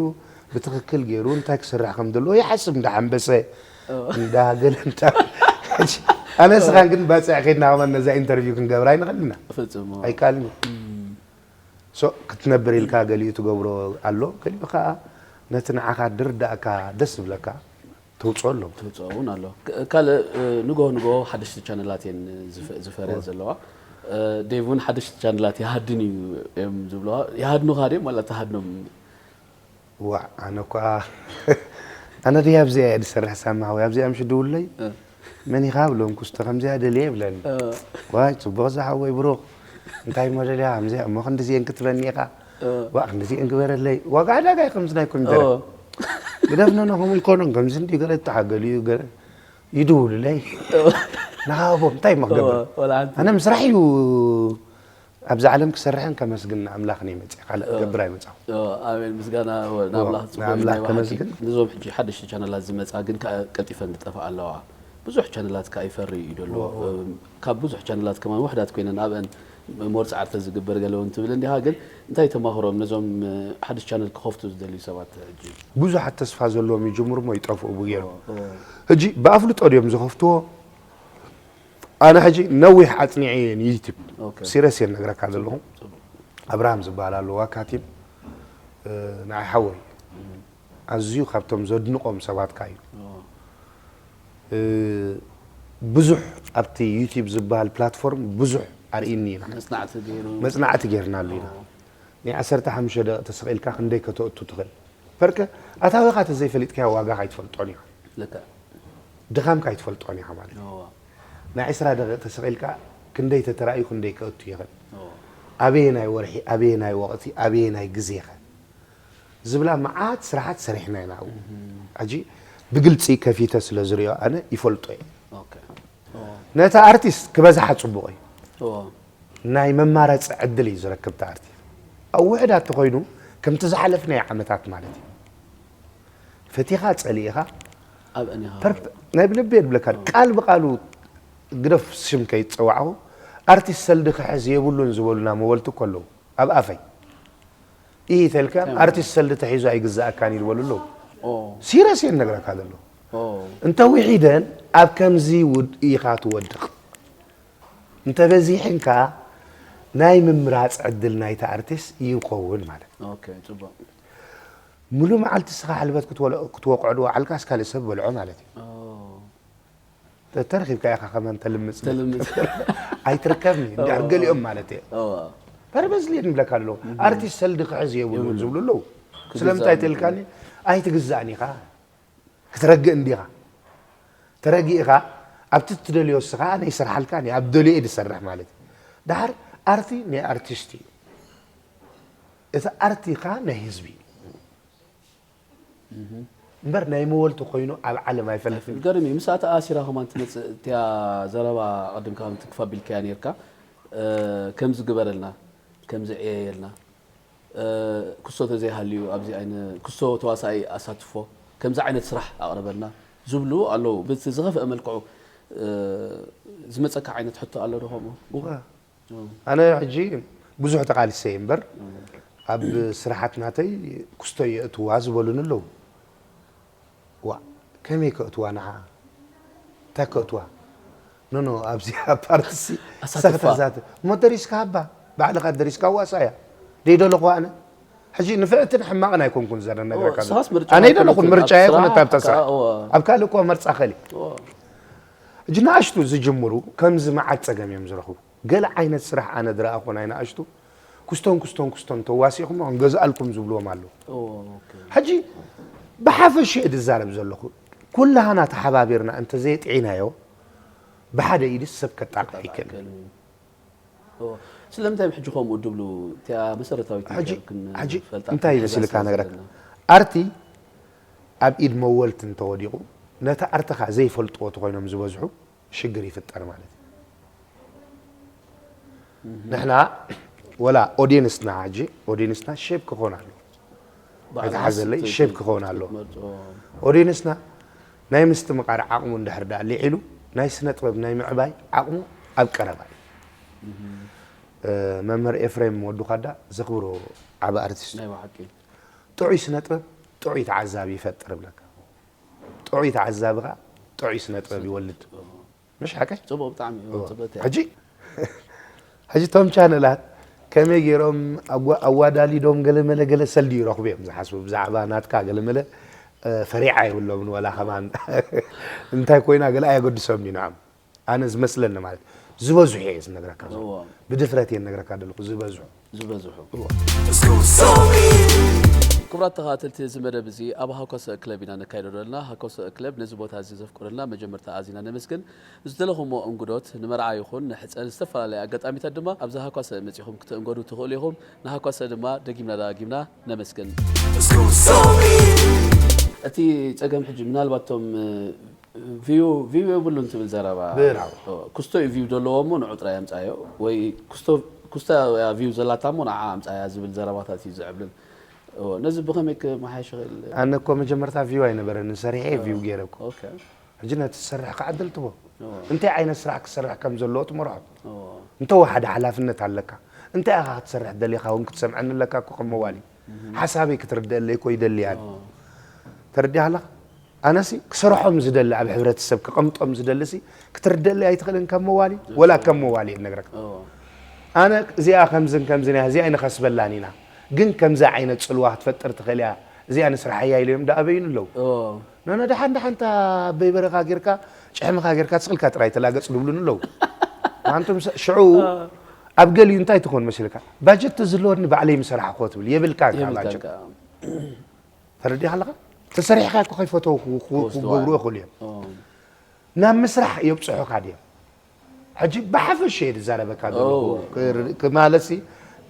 ብትኽክል ገይሩ እንታይ ክሰርሕ ከም ዘለዎ ይሓስብ እንዳሓንበሰ እንዳገለ እንዳ ሕጂ ኣነ ስኻን ግን ባፅዕ ከይድና ከማን ነዛ ኢንተርቪው ክንገብራ ኣይንኽእል ኢና። ፍጹም። ኣይከኣልን እዩ። ሶ ክትነብር ኢልካ ገሊኡ ትገብሮ ኣሎ፣ ገሊኡ ከዓ ነቲ ንዓኻ ድርዳእካ ደስ ዝብለካ ተውፅኦ ኣሎ። ተውፅኦ እውን ኣሎ። ክ- ካልእ እ፣ ንጎ ንጎ ሓደሽቲ ቻነላት እየን ዝፈ- ዝፈርያ ዘለዋ። እ፣ ዴቭ እውን ሓደሽቲ ቻነላት ይሃድን እዩ እዮም ዝብለዋ። ይሃድኑኻ ድዮም ዋላ ትሃድኖም? ዋ ኣነ እኳ ኣነ ድያ ኣብዚኣ እየ ዝሰርሕ ሳማ ሓወይ ኣብዚኣ ምሽ ድውለይ እ። መን ኢኻ ብሎም ኩስተ ከምዚኣ ደልየ ይብለኒ እ። ዋይ ፅቡቕ ዝሓወይ ብሩኽ እንታይ እሞ ደልያ ከምዚኣ እሞ ክንድዚአን ክትብለኒ ኢኻ እ። ዋ ክንድዚአን ግበረለይ ዋጋ ዕዳጋ እዩ ከምዚ ናይ ኮሚደረ እ። ግደፍኖ ነኸም ይኮኖን ከምዚ እንዲ ገለ ተሓገሉ እዩ ገለ ይድውሉለይ ንሃቦም እንታይ እሞ ክገብር ወላ ሓንቲ ኣነ ምስራሕ እዩ ኣብዚ ዓለም ክሰርሕን ከመስግን ንኣምላኽን እየ መፅእ ካልእ ክገብር ኣይመፃኹ ኣሜን ምስጋና ንኣምላኽ ጽቡቅ እዩ ንኣምላኽ ናይ ብሓቂ ከመስግን ነዞም ሕጂ ሓደሽቲ ቻነላት ዝመጻ ግን ከኣ ቀልጢፈን ዝጠፍኣ ኣለዋ ብዙሕ ቻነላት ከኣ ይፈሪ እዩ ዘሎ ካብ ብዙሕ ቻነላት ከማን ውሕዳት ኮይነን ኣብአን ሞርጻዕ ተዝግበር ገለውን ትብል እንዲኻ ግን እንታይ ተማኽሮም ነዞም ሓድሽ ቻነል ክኸፍቱ ዝደልዩ ሰባት ሕጂ ብዙሓት ተስፋ ዘለዎም ይጅምሩ እሞ ይጠፍኡ ብገይሩ ሕጂ ብኣፍልጦ ድዮም ዝኸፍትዎ ኣነ ሕጂ ነዊሕ ኣጽኒዐ እየ ንዩቲብ ኦኬ። ሲረስ እየ ነግረካ ዘለኹ ጽቡቅ። ኣብርሃም ዝበሃል ኣሎ ዋካቲም እ፣ ንዓይ ሓወይ ኣዝዩ ካብቶም ዘድንቆም ሰባትካ እዩ ኦ። እ፣ ብዙሕ ኣብቲ ዩቲብ ዝበሃል ፕላትፎርም ብዙሕ ኣርእኒ ኢና መጽናዕቲ ገይሩ መጽናዕቲ ጌርናሉ ኢና ናይ ዓሰርተ ሓሙሽተ ደቂቕ ተሰቒልካ ክንደይ ከተእቱ ትኽእል ፐርከ ኣታዊኻ ተዘይፈሊጥካዮ ዋጋ ካይትፈልጦን ኢኻ ልክዕ ድኻምካ ኣይትፈልጦን ኢኻ ማለት እዩ እዋ። ናይ ዕስራ ደቂቕ ተሰቒልካ ክንደይ ተተራእዩ ክንደይ ከእቱ ይኽእል እዋ። ኣበየናይ ወርሒ ኣበየናይ ወቕቲ ኣበየናይ ግዜኸ ዝብላ መዓት ስራሓት ሰሪሕና ኢና ኣብኡ ሕጂ ብግልፂ ከፊተ ስለ ዝሪኦ ኣነ ይፈልጦ እየ ኦኬ። እዋ። ነቲ ኣርቲስት ክበዝሓ ፅቡቕ እዩ እዋ። ናይ መማረፂ ዕድል እዩ ዝረክብ እቲ ኣርቲስት ኣብ ውሕዳት ተኮይኑ ከምቲ ዝሓለፍናዮ ዓመታት ማለት እዩ ፈቲኻ ጸሊእኻ ኣብአን ኢኻ ፐርፍ ናይ ብልቢ የድብለካ ቃል ብቃሉ ግደፍ ሽም ከይትጸዋዕኹ ኣርቲስት ሰልዲ ክሕዝ የብሉን ዝበሉና መወልቲ እኮ ኣለዉ ኣብ ኣፈይ ኢሂ ተልካ ኣርቲስት ሰልዲ ተሒዙ ኣይግዛእካን እዩ ዝበሉ ኣለዉ ሲረስ እየ ነግረካ ዘለኹ እንተ ውሒደን ኣብ ከምዚ ውድ ኢኻ ትወድቕ እንተ በዚሕን ከኣ ናይ ምምራጽ ዕድል ናይቲ ኣርቲስት ይኸውን ማለት እዩ። ኦኬ፣ ጽቡቕ። ምሉእ መዓልቲ እስኻ ሕልበት ክትወልዖ ክትወቕዖ ድወዓልካስ ካልእ ሰብ በልዖ ማለት እዩ። ኦ። ተተረኺብካ ኢኻ ከማን ተልምጽ ተልምጽ። ኣይትርከብን እዩ። እንድሕር ኦ። ገሊኦም ማለት እየ። ኦ። ፐርፐስሊ ንብለካ ኣለዉ። ኣርቲስት ሰልዲ ክሕዝ የብሉን የብሉን። ዝብሉ ኣለዉ። ክግዛእ ስለምንታይ የብሉን። ተልካኒ ኣይትግዛእን ኢኻ። ክትረግእ እንዲኻ ተረጊእኻ ኣብቲ እትደልዮ እስኻ ኣነ ይሰርሓልካ እኔ ኣብ ደልዮ እየ ዝሰርሕ ማለት እዩ ደሓር ኣርቲ ናይ ኣርቲስት እዩ እቲ ኣርቲ ኻ ናይ ህዝቢ እዩ እምበር ናይ መወልቲ ኮይኑ ኣብ ዓለም ኣይፈልጥን ገርም እዩ ምስኣ ተኣሲራ ከማን ትመፅእ እቲያ ዘረባ ቀድም ካብ ትክፋ ቢልካያ ነርካ ከምዚ ግበረልና ከምዚ ዕየየልና ክስቶ ተዘይሃልዩ ኣብዚ ኣይነ ክስቶ ተዋሳኣይ ኣሳትፎ ከምዚ ዓይነት ስራሕ ኣቕርበልና ዝብሉ ኣለዉ። በቲ ዝኸፍአ መልክዑ ዝመፀካ ዓይነት ሕቶ ኣሎ ዶ ከምኡ? እወ። ኣነ ሕጂ ብዙሕ ተቓሊሰ እየ እምበር ኣብ ስራሓት ናተይ ክስቶ የእትዋ ዝበሉኒ ኣለዉ። ዋእ ከመይ ከእትዋ ንዓ እንታይ ከእትዋ ኖኖ ኣብዚኣ ፓርትሲ ኣሳትፋ። ሳኽተዛት እሞ ደሪስካ ሃባ ባዕልኻ ደሪስካ ዋሳያ ደይደለኹ ኣነ ሕጂ ንፍዕትን ሕማቕን ኣይኮንኩን ዘረ ነግረካ እሳስ ምርጫ ኣነ ኣይኮነትን። ደለኹን ምርጫ ኣብ ይኹን ስራሕ እታ ብተስራ ከኣ፣ እወ። ኣብ ካልእ እኮ መርፃ ኸሊ እወ። ሕጂ ንኣሽቱ ዝጅምሩ ከምዚ መዓት ፀገም እዮም ዝረኽቡ። ገለ ዓይነት ስራሕ ኣነ ዝረኣኹ ናይ ንኣሽቱ ኩስቶን ኩስቶን ኩስቶን ተዋሲኹም ክንገዝኣልኩም ዝብልዎም ኣለዉ። እወ፣ ኦኬ። ሕጂ ብሓፈሽኡ ዝዛረብ ዘለኹ ኩላህና ተሓባቢርና እንተዘየጥዒናዮ ብሓደ ኢድስ ሰብ ከጣቕዕ ኣይክእልን። እወ። ስለምንታይ እዮም ሕጂ ከምኡ ድብሉ? እቲኣ መሰረታዊት ሕጂ ነገር ክን- ሕጂ ፈልጣ እንታይ ክንሕዛ ይመስልካ ስለ ነገረካ ዘለና። ኣርቲ ኣብ ኢድ መወልቲ እንተወዲቑ ነቲ ኣርትኻ ዘይፈልጥዎ ተኾይኖም ዝበዝሑ ሽግር ይፍጠር ማለት እዩ። ንሕና ወላ ኦዲየንስና ሕጂ ኦዲየንስና ሼፕ ክኾን ኣሎ ባዕልና ኣይተሓዘለይ ስት- ሼፕ ክኾን ኣሎ ትመርጾ። ኦዲየንስና ናይ ምስትምቓር ዓቕሙ እንድሕር ዳ ልዒሉ ናይ ስነ ጥበብ ናይ ምዕባይ ዓቕሙ ኣብ ቀረባ እዩ። እ፣ መምህር ኤፍሬም ወዱ ካዳ ዘኽብሮ ዓቢ ኣርቲስት ናይ ብሓቂ ጥዑይ ስነ ጥበብ ጥዑይ ተዓዛቢ ይፈጥር እብለካ። ጥዑይ ተዓዛቢ ኸዓ ጥዑይ ስነ ጥበብ ይወልድ። ምሽ ሓቀይ? ጽቡቕ ብጣዕሚ እዩ። ጽብቕቲ እያ። ሕጂ ሕጂ እቶም ቻነላት ከመይ ገይሮም ኣጓ- ኣዋዳሊዶም ገለመለ ገለ ሰልዲ ይረኽቡ እዮም ዝሓስቡ ብዛዕባ ናትካ ገለመለ እ፣ ፈሪዓ የብሎምን ወላ ከማን እንታይ ኮይና ገለ ኣየገድሶም እዩ ንዓም ኣነ ዝመስለኒ ማለት ዝበዝሑ እየ ዝነግረካ ዘሎ። እዎ። ብድፍረት እየ ዝነግረካ ዘለኹ ዝበዝሑ ዝበዝሑ። ክቡራት ተኸታተልቲ፣ እዚ መደብ እዚ ኣብ ሃኮሰ ክለብ ኢና ነካይዶ ዘለና። ሃኮሰ ክለብ ነዚ ቦታ እዚ ዘፍቀደልና መጀመርታ ኣዚና ነመስግን። ዝደለኹሞ እንግዶት ንመርዓ ይኹን ንሕፀ ዝተፈላለየ ኣጋጣሚታት ድማ ኣብዚ ሃኮሰ መፂኹም ክትእንገዱ ትኽእሉ ኢኹም። ንሃኮሰ ድማ ደጊምና ደጋጊምና ነመስግን። እቲ ፀገም ሕጂ ምናልባት እቶም ቪው ቪው የብሉን ትብል ዘረባ ብራው። ኩስቶ እዩ ቪው ዘለዎ እሞ ንዑ ጥራይ ኣምፃዮ ወይ ኩስቶ ኩስታ እያ ቪው ዘላታ እሞ ንዓ ኣምፃያ ዝብል ዘረባታት እዩ ዝዕብልል። እዎ፣ ነዚ ብኸመይ ክመሓየሽ ይኽእል? ኣነ እኮ መጀመርታ ቪው ኣይነበረን ሰሪሐ ቪው ገይረ እኮ ኦኬ። ሕጂ ነቲ ዝሰርሕ ከዓ ዕድል ትቦ እዎ። እንታይ ዓይነት ስራሕ ክሰርሕ ከም ዘለዎ ትመርሖ እዎ። እንተወሓደ ሓላፍነት ኣለካ እንታይ ኢኻ ክትሰርሕ ደሊኻ እውን ክትሰምዐኒ ኣለካ እኮ ከም መዋሊ ሓሳበይ ክትርደአለይ እኮ ይደልያ ተረዲኻ ኣለኻ ኣነሲ ክሰርሖም ዝደሊ ኣብ ሕብረተሰብ ክቐምጦም ዝደሊ ሲ ክትርደለይ ኣይትኽእልን ከም መዋሊ ወላ ከም መዋሊ እነግረካ እዎ። ኣነ እዚኣ ከምዝን ከምዝን እያ እዚኣ ኣይንኸስበላን ኢና ግን ከምዛ ዓይነት ፅልዋ ክትፈጥር ትኽእል እያ እዚኣ ንስራሓያ ኢለዮም ዳኣበዩን ኣለዉ እዎ። ነነ ደሓን ደሓንታ በይ በረኻ ጌርካ ጭሕምኻ ጌርካ ትስቕልካ ጥራይ ተላገፅ ዝብሉን ኣለዉ ኣንቱም ሰ- ሽዑ ኣብ ገሊኡ እንታይ ትኾን መስልካ ባጀት ተዝህልወኒ ባዕለይ ምሰራሕኮ ትብል የብልካ የብልካ ባጀት ከኣ። ተረዲኻ ኣለኻ ተሰሪሕካ እኮ ከይፈተው ክወስድዋ ክገብሩ ይኽእሉ እዮም እዎ። ናብ ምስራሕ የብፅሑኻ ድዮም ሕጂ ብሓፈሽ እየ ዝዛረበካ ዘለኹ ኦ። ክር- ክማለሲ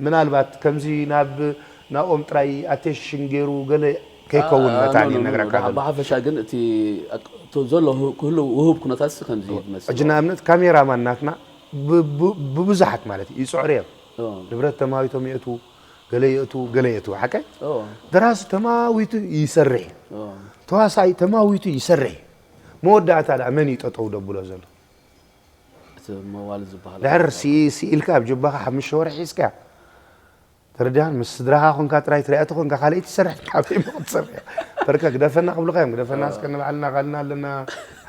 ምናልባት ከምዚ ናብ ናኦም ጥራይ ኣቴሽን ገይሩ ገለ ከይከውን መታን እየ ነግረካ ዘለኹ ብሓፈሻ ግን እቲ ኣቅ- እቶ ዘሎ ህሉ ውህብ ኩነታት ሲ ከምዚ እዩ ዝመስል ሕጂ ንኣብነት ካሜራማን ናትና ብ- ብ- ብብዙሓት ማለት እዩ ይፅዕሩ እዮም ኦ፣ ንብረት ተማዊቶም የእትዉ ገለ የእትዉ ገለ የእትዉ ሓቀይ ኦ፣ ደራሲ ተማዊቱ ይሰርሕ እዩ ኦ። ተዋሳኢ ተማዊቱ ይሰርሕ እዩ መወዳእታ ደኣ መን እዩ ጠጠው ደብሎ ዘሎ እቲ መዋል ዝበሃል ድሕር ሲ- ስኢልካ ኣብ ጀባኻ ሓሙሽተ ወርሒ ሒዝካ ተረዲኻን ምስ ስድራኻ ኮንካ ጥራይ ትሪኣቲ ኮንካ ካልኣይ ትሰርሕ ካበይ ሞ ክትሰርሕ በርከ ግደፈና ክብሉካ እዮም ግደፈና እስከ ንባዕልና ካልና ኣለና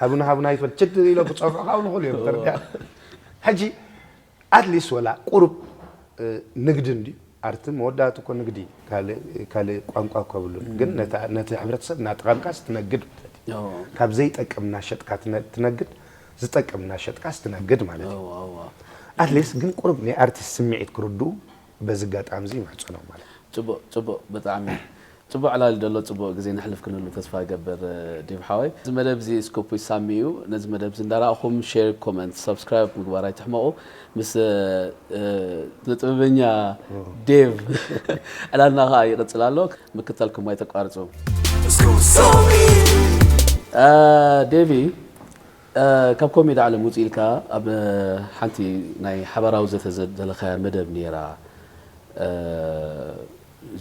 ሃቡና ሃቡና ይትበል ችድ ኢሎ ክፀፍዑ ካብ ንኽእሉ እዮም ተረዲኻ ሕጂ ኣትሊስት ወላ ቁሩብ እ፣ ንግዲ እንዲ ኣርቲ መወዳእቲ እኮ ንግዲ ካልእ ካልእ ቋንቋ እኮ ብሉን ግን ነታ- ነቲ ሕብረተሰብ እናጠቐምካስ ትነግድ ማለት እዩ ኦ፣ ካብ ዘይጠቅም እናሸጥካ ትነ- ትነግድ ዝጠቅም እናሸጥካስ ትነግድ ማለት እዩ ኦ፣ ኦ፣ ኦ። ኣትሊስት ግን ቁሩብ ናይ ኣርቲስት ስምዒት ክርድኡ በዚ ኣጋጣሚ እዚ ይምሕፀኖም ማለት እዩ ጽቡቅ ጽቡቅ ብጣዕሚ ጽቡቅ ዕላል ደሎ ጽቡቅ ግዜ ነሕልፍ ክንህሉ ተስፋ ይገብር ዴቭ ሓወይ እዚ መደብ እዚ ስኮፕ ሳሚ እዩ ነዚ መደብ እዚ እንዳረኣኹም ሼር ኮመንት ሰብስክራይብ ምግባር ኣይትሕመቑ ምስ እ፣ ጥበበኛ ዴቭ ዕላልና ከዓ ይቕፅል ኣሎ ምክተልኩም ኣይተቋርፁ እ፣ ዴቪ እ፣ ካብ ኮሜዲ ዓለም ውፅእ ኢልካ ኣብ ሓንቲ ናይ ሓባራዊ ዘተ ዘደለካያ መደብ ነይራ እ፣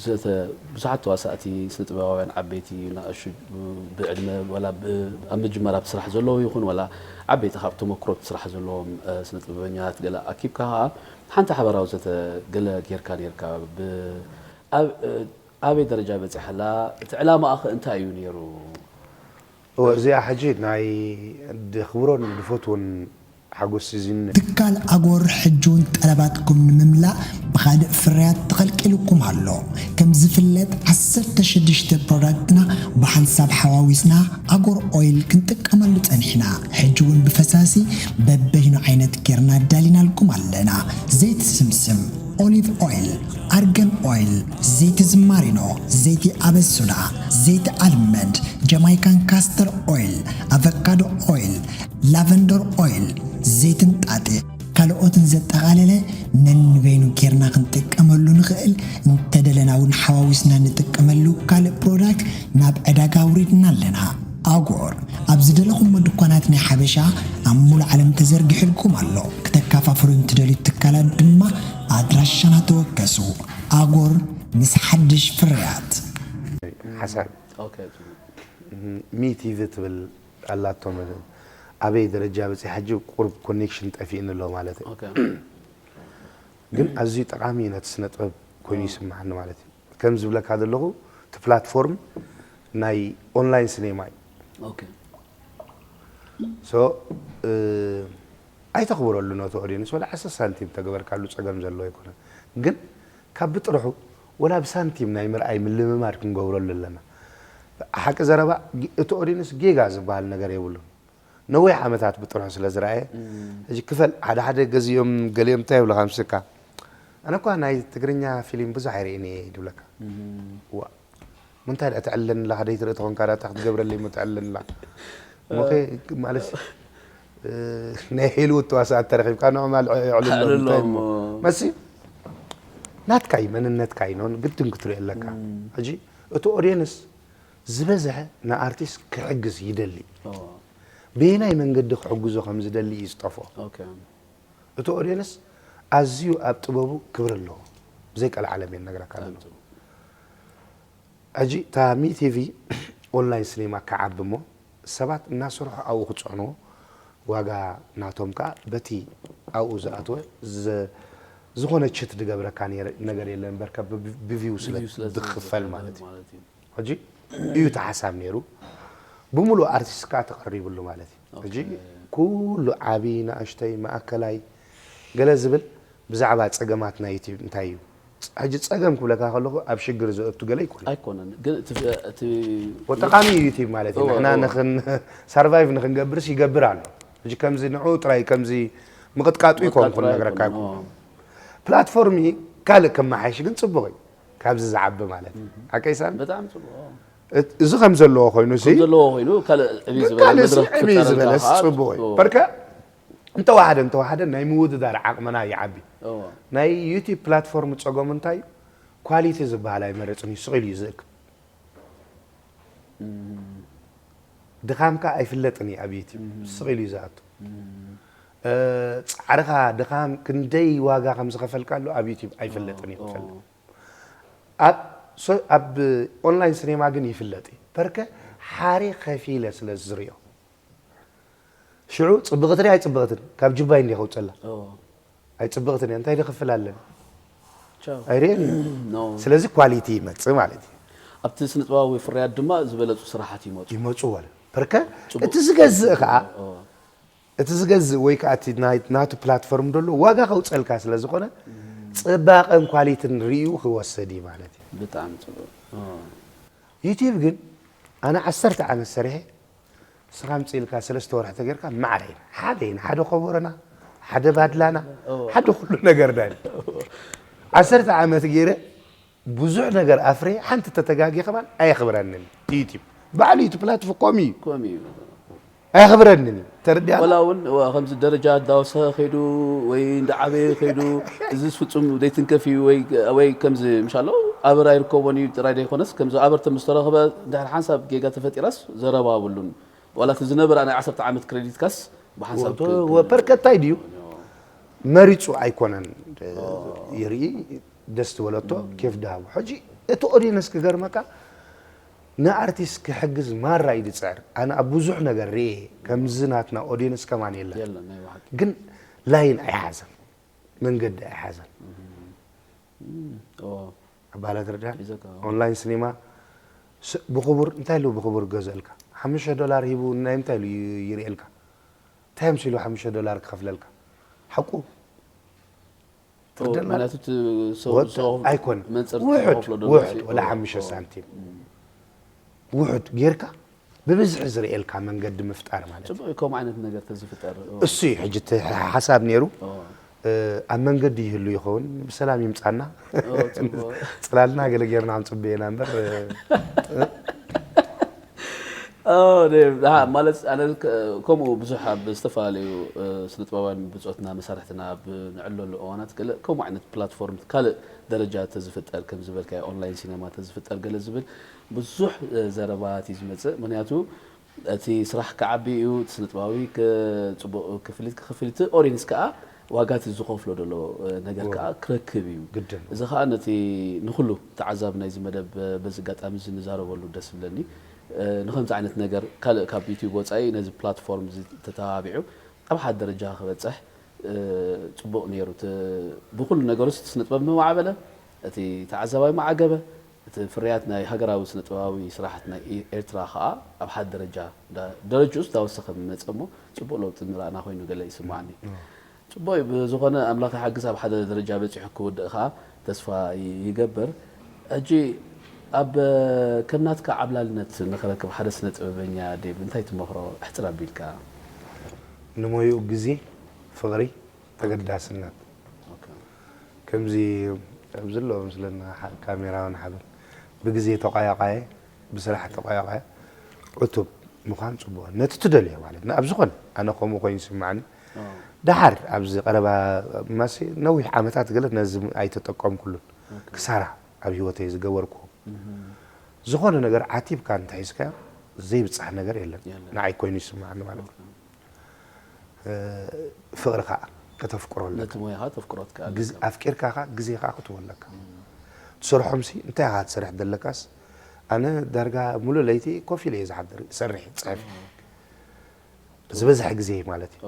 ዘተ ብዙሓት ተዋሳእቲ ስነ ጥበባውያን ዓበይቲ ናእሹ ብዕድመ ወላ ብ- ኣብ ምጅማር ኣብ ስራሕ ዘለዉ ይኹን ወላ ዓበይቲ ካብ ተመክሮት ስራሕ ዘለዎም እ፣ ስነ ጥበበኛታት ገለ ኣኪብካ ከዓ ሓንቲ ሓባራዊ ዘተ ገለ ጌርካ ነርካ ብ- ኣብ- እ፣ ኣበይ ደረጃ በፂሓላ እቲ ዕላማኣ ኸ እንታይ እዩ ነይሩ እወ እዚኣ ሕጂ ናይ ድኽብሮን ድፈትዎን ሓጎስ ሲዝን ትካል ኣጎር ሕጂ እውን ጠለባትኩም ንምምላእ ብኻልእ ፍርያት ተኸልቂሉኩም ኣሎ። ከም ዝፍለጥ ዓሰርተ ሽዱሽተ ፕሮዳክትና ብሓንሳብ ሓዋዊስና ኣጎር ኦይል ክንጥቀመሉ ጸኒሕና። ሕጂ እውን ብፈሳሲ በበይኑ ዓይነት ጌርና ኣዳሊናልኩም ኣለና። ዘይቲ ስምስም፣ ኦሊቭ ኦይል፣ ኣርገን ኦይል፣ ዘይቲ ዝማሪኖ፣ ዘይቲ ኣበሱዳ፣ ዘይቲ ኣልመንድ፣ ጀማይካን ካስተር ኦይል፣ ኣቨካዶ ኦይል፣ ላቨንደር ኦይል፣ ዘይቲ እንጣጢዕ ካልኦትን ዘጠቓለለ ነንበይኑ ጌርና ክንጥቀመሉ ንኽእል። እንተደለና እውን ሓዋዊስና ንጥቀመሉ ካልእ ፕሮዳክት ናብ ዕዳጋ ኣውሪድና ኣለና። ኣጎር ኣብ ዝደለኹሞ ድኳናት ናይ ሓበሻ ኣብ ሙሉእ ዓለም ተዘርጊሕልኩም ኣሎ። ክተካፋፍሉ እንትደልዩ ትካላት ድማ ኣድራሻና ተወከሱ። ኣጎር ምስ ሓድሽ ፍርያት። ሓሳብ ኦኬ። ሚ ቲቪ ትብል ኣላቶም ኣበይ ደረጃ በፂ ሕጂ ቁርብ ኮኔክሽን ጠፊእኒ ኣሎ ማለት እዩ። ኦኬ። ግን ኣዝዩ ጠቓሚ እዩ ነቲ ስነ ጥበብ ኮይኑ ይስምዓኒ ማለት እዩ። ከም ዝብለካ ዘለኹ እቲ ፕላትፎርም ናይ ኦንላይን ሲኔማ እዩ። ኦኬ። ሶ እ፣ ኣይተኽብረሉ ነቲ ኦዲየንስ ወላ ዓሰርተ ሳንቲም ተገበርካሉ ጸገም ዘለዎ ኣይኮነን። ግን ካብ ብጥርሑ ወላ ብሳንቲም ናይ ምርኣይ ምልምማድ ክንገብረሉ ኣለና። ሓቂ ዘረባ ግ- እቲ ኦዲየንስ ጌጋ ዝበሃል ነገር የብሉን። ነዊሕ ዓመታት ብጥርሑ ስለ ዝረኣየ ሕጂ ክፈል ሓደ ሓደ ገዚኦም ገሊኦም እንታይ ይብሉኻ ምስካ ኣነ እኳ ናይ ትግርኛ ፊልም ብዙሕ ኣይርእን እየ ይብለካ። ዋ ምንታይ ደኣ ተዕልለኒ ኣለኻ ደይትርኢ ተኾንካ ደኣ እንታይ ክትገብረለይ እሞ ተዕልለኒ ኣለኻ። እሞ ከ ማለት እ፣ ናይ ሄልውት ተዋሳእቲ ተረኺብካ ንዕኦም ኣልዕ- የዕልሎም እንታይ እሞ ኣዕልሎም። መሲ ናትካ እዩ መንነትካ እዩ ኖን ግድን ክትሪኦ ኣለካ። ሕጂ እቲ ኦዲየንስ ዝበዝሐ ንኣርቲስት ክሕግዝ ይደሊ። በየናይ መንገዲ ክሕግዞ ከም ዝደሊ እዩ ዝጠፍኦ። ኦኬ። እቲ ኦዲየንስ ኣዝዩ ኣብ ጥበቡ ክብሪ ኣለዎ። ብዘይ ቀልዓለም እየ ነግረካ ኣለኹ። ሕጂ እታ ሚ ቲቪ ኦንላይን ሲኔማ ክዓቢ እሞ ሰባት እናሰርሑ ኣብኡ ክፅዕንዎ ዋጋ ናቶም ከዓ በቲ ኣብኡ ዝኣትወ ዘ- ዝኾነ ችት ዝገብረካ ነረ- ነገር የለን በርከ ብቪው ስለ ቪው ስለ ዝኽፈል ዝኽፈል ማለት እዩ። ማለት እዩ። ሕጂ እዩ እቲ ሓሳብ ነይሩ ብምሉእ ኣርቲስት ከዓ ተቐሪብሉ ማለት እዩ። ሕጂ ኩሉ ዓብዪ ንእሽተይ ማእከላይ ገለ ዝብል ብዛዕባ ፀገማት ናይ ዩቲብ እንታይ እዩ ሕጂ ፀገም ክብለካ ከለኹ ኣብ ሽግር ዘእቱ ገለ ይኮነ ኣይኮነን ግን እቲ እቲ ወጠቃሚ እዩ ዩቲብ ማለት እዩ እወ፣ ንሕና እወ። ንኽን ሰርቫይቭ ንክንገብርስ ይገብር ኣሎ ሕጂ ከምዚ ንዑ ጥራይ ከምዚ ምቕጥቃጡ ይኮንኩን ጥራይ ነገረካ ኣይኮነን፣ ይኮን እወ። ፕላትፎርም ካልእ ከመሓይሽ ግን ፅቡቕ እዩ ካብዚ ዝዓቢ ማለት እዩ ሓቀይሳን በጣም ጽቡቅ እዚ ከም ዘለዎ ኮይኑ ሲ ዘለዎ ኮይኑ ካልእ ዕብይ ዝበለ ካልእ መድረኽ ዕብይ ክፈጠረልካ ዝበለስ ከዓ ፅቡቅ እዩ ጽቡቅ። በርከ እንተዋሓደ እንተዋሓደ ናይ ምውድዳር ዓቕምና ይዓቢ እዎ። ናይ ዩቲብ ፕላትፎርም ፀገሙ እንታይ እዩ ኳሊቲ ዝበሃል ኣይመረፅን እዩ ስቕ ኢሉ እዩ ዝእክብ ድኻምካ ኣይፍለጥን እዩ ኣብ ዩቲብ ስቕ ኢሉ እዩ ዝኣቱ እ፣ ፃዕርኻ ድኻም ክንደይ ዋጋ ከም ዝኸፈልካሉ ኣብ ዩቲብ ኣይፍለጥን እዩ ክፈልጥ ኣብ ሶ- ኣብ ኦንላይን ሲኔማ ግን ይፍለጥ እዩ በርከ ሓሪ ከፊለ ስለ ዝሪኦ ሽዑ ፅብቕትን እያ ኣይፅብቕትን ካብ ጅባይ እንዲ ከውፀላ እዎ። ኣይፅብቕትን እያ እንታይ ዝኽፍል ኣለኒ ቻው። ኣይርእን እዩ ኖ። ስለዚ ኳሊቲ ይመፅእ ማለት እዩ ኣብቲ ስነ ጥበባዊ ፍርያት ድማ ዝበለፁ ስራሓት ይመፁ ይመፁ ወለ በርከ እቲ ዝገዝእ ከዓ እቲ ዝገዝእ ወይ ከዓ እቲ ናይ- ናቱ ፕላትፎርም ደሎ ዋጋ ከውፀልካ ስለ ዝኾነ ፅባቐን ኳሊትን ርእዩ ክወሰድ እዩ ማለት እዩ ብጣዕሚ ፅቡቅ ዩቲብ ግን ኣነ ዓሰርተ ዓመት ሰሪሐ ስኻ ምፅእ ኢልካ ሰለስተ ወርሒ ተገይርካ ማዕረ ኢና ሓደ ኢና ሓደ ኮቦረና ሓደ ባድላና ሓደ ኩሉ ነገርና ኢና ዓሰርተ ዓመት ገይረ ብዙሕ ነገር ኣፍረ ሓንቲ ተተጋጊ ከማን ኣየኽብረንን ዩቲብ ባዕሉ ዩቲ ፕላትፎርም እዩ ከምኡ እዩ ኣየኽብረንን እዩ ተረዲኣ ወላ እውን ዋ፣ ከምዚ ደረጃ እንዳወሰኸ ከይዱ ወይ እንዳዓበየ ከይዱ እዚ ፍፁም ዘይትንከፍ እዩ ወይ- ወይ ከምዚ ምሻሎ ኣበር ኣይርከቦን እዩ ጥራይ ዘይኮነስ ከምዚ ኣበር ተምስተረኸበ እንድሕር ሓንሳብ ጌጋ ተፈጢራስ ዘረባ ኣብሉን ዋላ እቲ ዝነበረ ናይ ዓሰርተ ዓመት ክሬዲትካስ ብሓንሳብ ወፐርከታይ ድዩ መሪፁ ኣይኮነን ይርኢ ደስ ዝበለቶ ኬፍ ድሃቡ ሕጂ እቲ ኦዲየንስ ክገርመካ ንኣርቲስት ክሕግዝ ማራ እዩ ዝፅዕር ኣነ ኣብ ብዙሕ ነገር ርኤ ከምዚ ናትና ኦዲየንስ ከማን የለን የለን ናይ ብሓቂ ግን ላይን ኣይሓዘን መንገዲ ኣይሓዘን ኦ ኣባላት ርዳ ይዘካ ኦንላይን ሲኒማ ስ- ብክቡር እንታይ ኢሉ ብክቡር ገዘልካ ሓሙሽተ ዶላር ሂቡ ናይ እንታይ ኢሉ ዩ- ይርእየልካ እቲ እንታይ ምስ ኢሉ ሓሙሽተ ዶላር ክኸፍለልካ? ሓቁ። ትርደና? ምክንያቱ እቲ ሰው- ወጥ ሰው- ኣይኮን። መንፅር ውሑድ ዝኸፍሎ ዶ ውሑድ መሲ- ወላ ኦ፣ ሓሙሽተ ኦ። ሳንቲም ውሑድ ጌርካ ብብዝሒ ዝርእየልካ መንገዲ ምፍጣር ማለት እዩ። ፅቡቅ እዩ ከምኡ ዓይነት ነገር ተዝፍጠር። ኦ፣ እሱ እዩ ሕጂ እቲ ሓሳብ ነይሩ። ኦ፣ እ፣ ኣብ መንገዲ ይህሉ ይኸውን፣ ብሰላም ይምፃና። ኦ፣ ፅቡቅ። ፅላልና ገለ ጌርና ክንፅበ ኢና እምበር፣ እ፣ ኦ፣ ደ- ዳ- ማለት ኣነ ከ- ከምኡ ብዙሕ ኣብ ዝተፈላለዩ እ፣ ስነጥበባውያን ብፆትና መሳርሕትና ኣብ ንዕለሉ እዋናት ገለ ከምኡ ዓይነት ፕላትፎርም ካልእ ደረጃ ተዝፍጠር ከም ዝበልካ ኦንላይን ሲነማ ተዝፍጠር ገለ ዝብል ብዙሕ እ፣ ዘረባታት እዩ ዝመፅእ። ምክንያቱ እቲ ስራሕ ክዓቢ እዩ፣ እቲ ስነጥበባዊ ክ- ፅቡቅ ክፍሊት ክኸፍል እቲ ኦዲንስ ከዓ ዋጋ እቲ ዝኸፍሎ ዘሎ እ፣ ነገር ከዓ ክረክብ እዩ። ግድን። እዚ ከዓ ነቲ ንኩሉ ተዓዛቢ ናይዚ መደብ እ፣ በዚ ኣጋጣሚ እዚ ንዛረበሉ ደስ ዝብለኒ እ፣ ንከምዚ ዓይነት ነገር ካልእ ካብ ዩቲዩብ ወፃኢ ነዚ ፕላትፎርም እዚ ተተባቢዑ ኣብ ሓደ ደረጃ ክበፅሕ እ፣ ፅቡቅ ነይሩ። እቲ ብኩሉ ነገሩስ እቲ ስነጥበብ ምማዕበለ፣ እቲ ተዓዛባይ ማዓገበ፣ እቲ ፍርያት ናይ ሃገራዊ ስነጥበባዊ ስራሕት ናይ ኤ- ኤርትራ ከዓ ኣብ ሓደ ደረጃ ዳ- ደረጅኡስ እንዳወሰኸ ምመፀ እሞ ፅቡቅ ለውጢ ንረኣና ኮይኑ ገለ ይስማዓኒ። ፅቡቅ እዩ። ብዝኾነ ኣምላኽ ይሓግዝ ኣብ ሓደ ደረጃ በፂሑ ክውድእ ከዓ ተስፋ ይ- ይገብር። ሕጂ ኣብ ከም ናትካ ዓብላልነት ንኽረክብ ሓደ ስነ ጥበበኛ ዴቭ እንታይ ትመኽሮ? ኣሕፅር ኣቢልካ። ንሞይኡ ግዜ፣ ፍቕሪ፣ ተገዳስነት። ከምዚ ኣብዚ ኣሎ ምስለና ካሜራውን ሓበን ብግዜ ተቋያቋየ፣ ብስራሕ ተቋያቋየ፣ ዕቱብ ምዃን ፅቡቕ ነቲ ትደልዮ ማለት ን ኣብ ዝኾነ ኣነ ከምኡ ኮይኑ ይስምዓኒ። ደሓር ኣብዚ ቀረባ ማሲ ነዊሕ ዓመታት ገለ ነዚ ኣይተጠቀምኩሉን። ክሳራ ኣብ ህይወተይ ዝገበርኩ ዝኾነ ነገር ዓቲብካ እንተሒዝካዮ ዘይብፃሕ ነገር የለን። ንዓይ ኮይኑ ይስምዓኒ ማለት እዩ። ፍቕሪ ከዓ ከተፍቅሮ ኣለካ። ነቲ ሞያኻ ተፍቅሮ ትከኣል ግዝ- ኣፍቂርካ ከዓ ግዜ ከዓ ክትህቦ ኣለካ። ትሰርሖምሲ እንታይ ኢኻ ትሰርሕ ዘለካስ? ኣነ ዳርጋ ሙሉእ ለይቲ ኮፍ ኢለ እየ ዝሓድር፣ ይሰርሕ፣ ይፅሕፍ ዝበዝሕ ግዜ ማለት እዩ።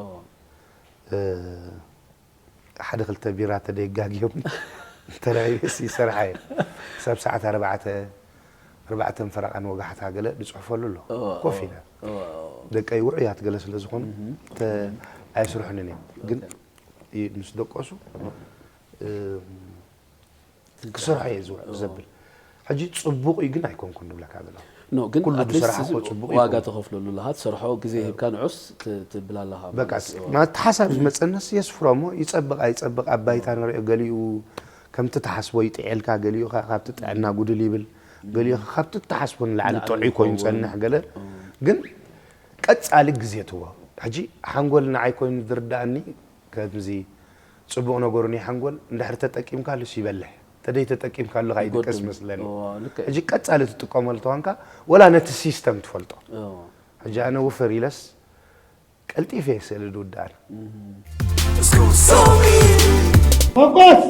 ሓደ ክልተ ቢራ ተደይጋግዮም ተላዒለስ ይሰርሓ እየ። ክሳብ ሰዓት ኣርባዕተ ኣርባዕተን ፈረቓን ወጋሕታ ገለ ዝፅሕፈሉ ኣሎ። ኮፍ ኢለ ደቀይ ውዑያት ገለ ስለ ዝኾኑ ተ- ኣየስርሑንን እዮም። ግን ይ- ምስ ደቀሱ እ፣ ክሰርሖ እየ ዝውዕ- ዘብል። ሕጂ ፅቡቕ እዩ ግን ኣይኮንኩን ንብለካ ዘለኹ። ኖ ግን ኩሉ ኣትሊስት ዝሰራሕኮ እዚ ፅቡቕ ዋጋ ይኸውን። ተኸፍለሉ ኣለኻ ትሰርሖ ግዜ ሂብካ ንዑስ ት- ትብል ኣለኻ በቃ ማለት እዩ። ማለት ሓሳብ ዝመፀነስ የስፍሮ እሞ ይፀብቕ ኣይፀብቕ ኣብ ባይታ ንሪኦ። ገሊኡ ከምቲ ትሓስቦ ይጥዕየልካ፣ ገሊኡ ከ- ካብቲ ጥዕና ጉድል ይብል፣ ገሊኡ ከ- ካብቲ ትሓስቦ ንላዕሊ ንላዕሊ ጥዑይ ኮይኑ ይኸውን። ይፀንሕ። ገለ ግን ቀፃሊ ግዜ ትዎ። ሕጂ ሓንጎል ንዓይ ኮይኑ ዝርዳእኒ ከምዚ ፅቡቕ ነገሩ ናይ ሓንጎል እንድሕር ተጠቂምካሉስ ይበልሕ፣ ተደይ ተጠቂምካሉ ከዓ ይድቀስ ይጎድል። መስለኒ። እዎ፣ ልክዕ። ሕጂ ቀፃሊ ትጥቀመሉ ተኾንካ ወላ ነቲ ሲስተም ትፈልጦ። እዎ። ሕጂ ኣነ ውፍር ኢለስ ቀልጢፈ እየ ስእሊ ዝውድኣን። ፎኮስ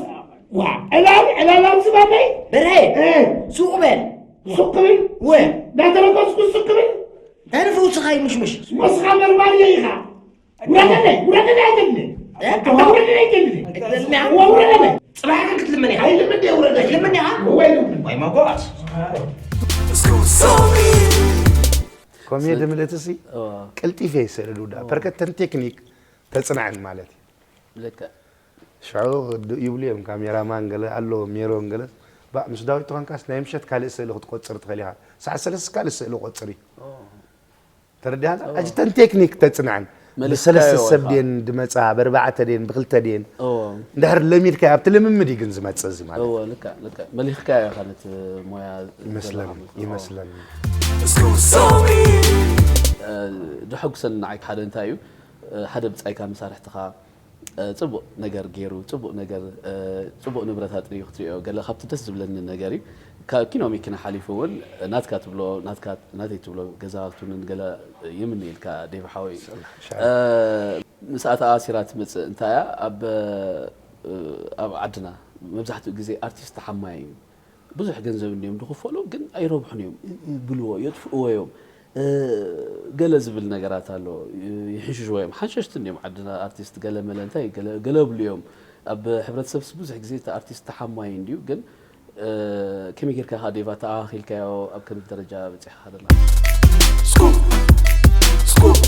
ዋ ዕላል ዕላል ኣብዚ ባበይ በርሀ እ ሱቕ በል ሱቅ ክብል ወ እንዳተረገጽኩ ሱቅ ክብል እንታይ ንፍውስኻ ይምሽምሽ ወስኻ መርማሪ ኢኻ ውረደለይ ውረደለይ ኣይደልን እ? ውረደለይ ኣይደልን እግደልና ውረደለይ ፅባሕ ግን ክትልምን ኢኻ ኣይልምን ደ ውረደለይ ኣይልምን ኢኻ ወይ ልምን ወይ መጎስ ኮሜዲ ምልእትሲ ቀልጢፈ እየ ስእሊ ዝውድኣ ፐርከተን ቴክኒክ ተፅናዕን ማለት እዩ። ልክዕ። ሽዑ ድ- ይብሉ እዮም ካሜራማን ገለ ኣሎ ሜሮን ገለ ባ ምስ ዳዊት ተኾንካስ ናይ ምሸት ካልእ ስእሊ ክትቆፅር ትኽእል ኢኻ። ሰዓት ሰለስተ ካልእ ስእሊ ቆፅር እዩ። ተረዲኣና ሕጂ ተን ቴክኒክ ተፅንዐን መሊኽካዮ ብሰለስተ ሰብ ኢኻ። ድየን ድመፃ ብኣርባዕተ ድየን ብክልተ ድየን እዎ። እንድሕር ለሚድካዮ ኣብቲ ልምምድ እዩ ግን ዝመፅእ እዚ ማለት እዎ ልክዕ ልክዕ መሊኽካዮ ኢኻ ነቲ ሞያ ይመስለኒ ዘለኻ። ይመስለኒ እ፣ ድሐጉሰኒ ንዓይ ሓደ እንታይ እዩ እ፣ ሓደ ብጻይካ መሳርሕትኻ እ፣ ጽቡቕ ነገር ገይሩ ጽቡቕ ነገር እ፣ ጽቡቕ ንብረት ኣጥርዩ ክትሪኦ ገለ ካብቲ ደስ ዝብለኒ ነገር እዩ ካብ ኪኖ መኪና ሓሊፉ እውን ናትካ ትብሎ ናትካ ናተይ ትብሎ ገዛውትን ገለ ይምነየልካ ዴቭ ሓወይ እ፣ ምስኣ ተኣሲራ ትመጽእ እንታይ እያ ኣብ እ፣ ኣብ ዓድና መብዛሕትኡ ግዜ ኣርቲስት ተሓማይ እዩ ብዙሕ ገንዘብ እንዲዮም ዝኽፈሉ ግን ኣይረብሑን እዮም እ- ይብልዎ የጥፍእዎ እዮም እ፣ ገለ ዝብል ነገራት ኣሎ እ፣ ይሕሽሽዎ እዮም ሓሸሽቲ እንዲዮም ዓድና ኣርቲስት ገለ መለ እንታይ ገለ ገለ ብሉ እዮም ኣብ ሕብረተሰብስ ብዙሕ ግዜ እቲ ኣርቲስት ተሓማይ እንዲዩ ግን እ፣ ከመይ ጌርካ ኢኻ ዴቫ ተኣኻኺልካዮ ኣብ ከምዚ ደረጃ በፂሕካ ደላ ስኩፕ ስኩፕ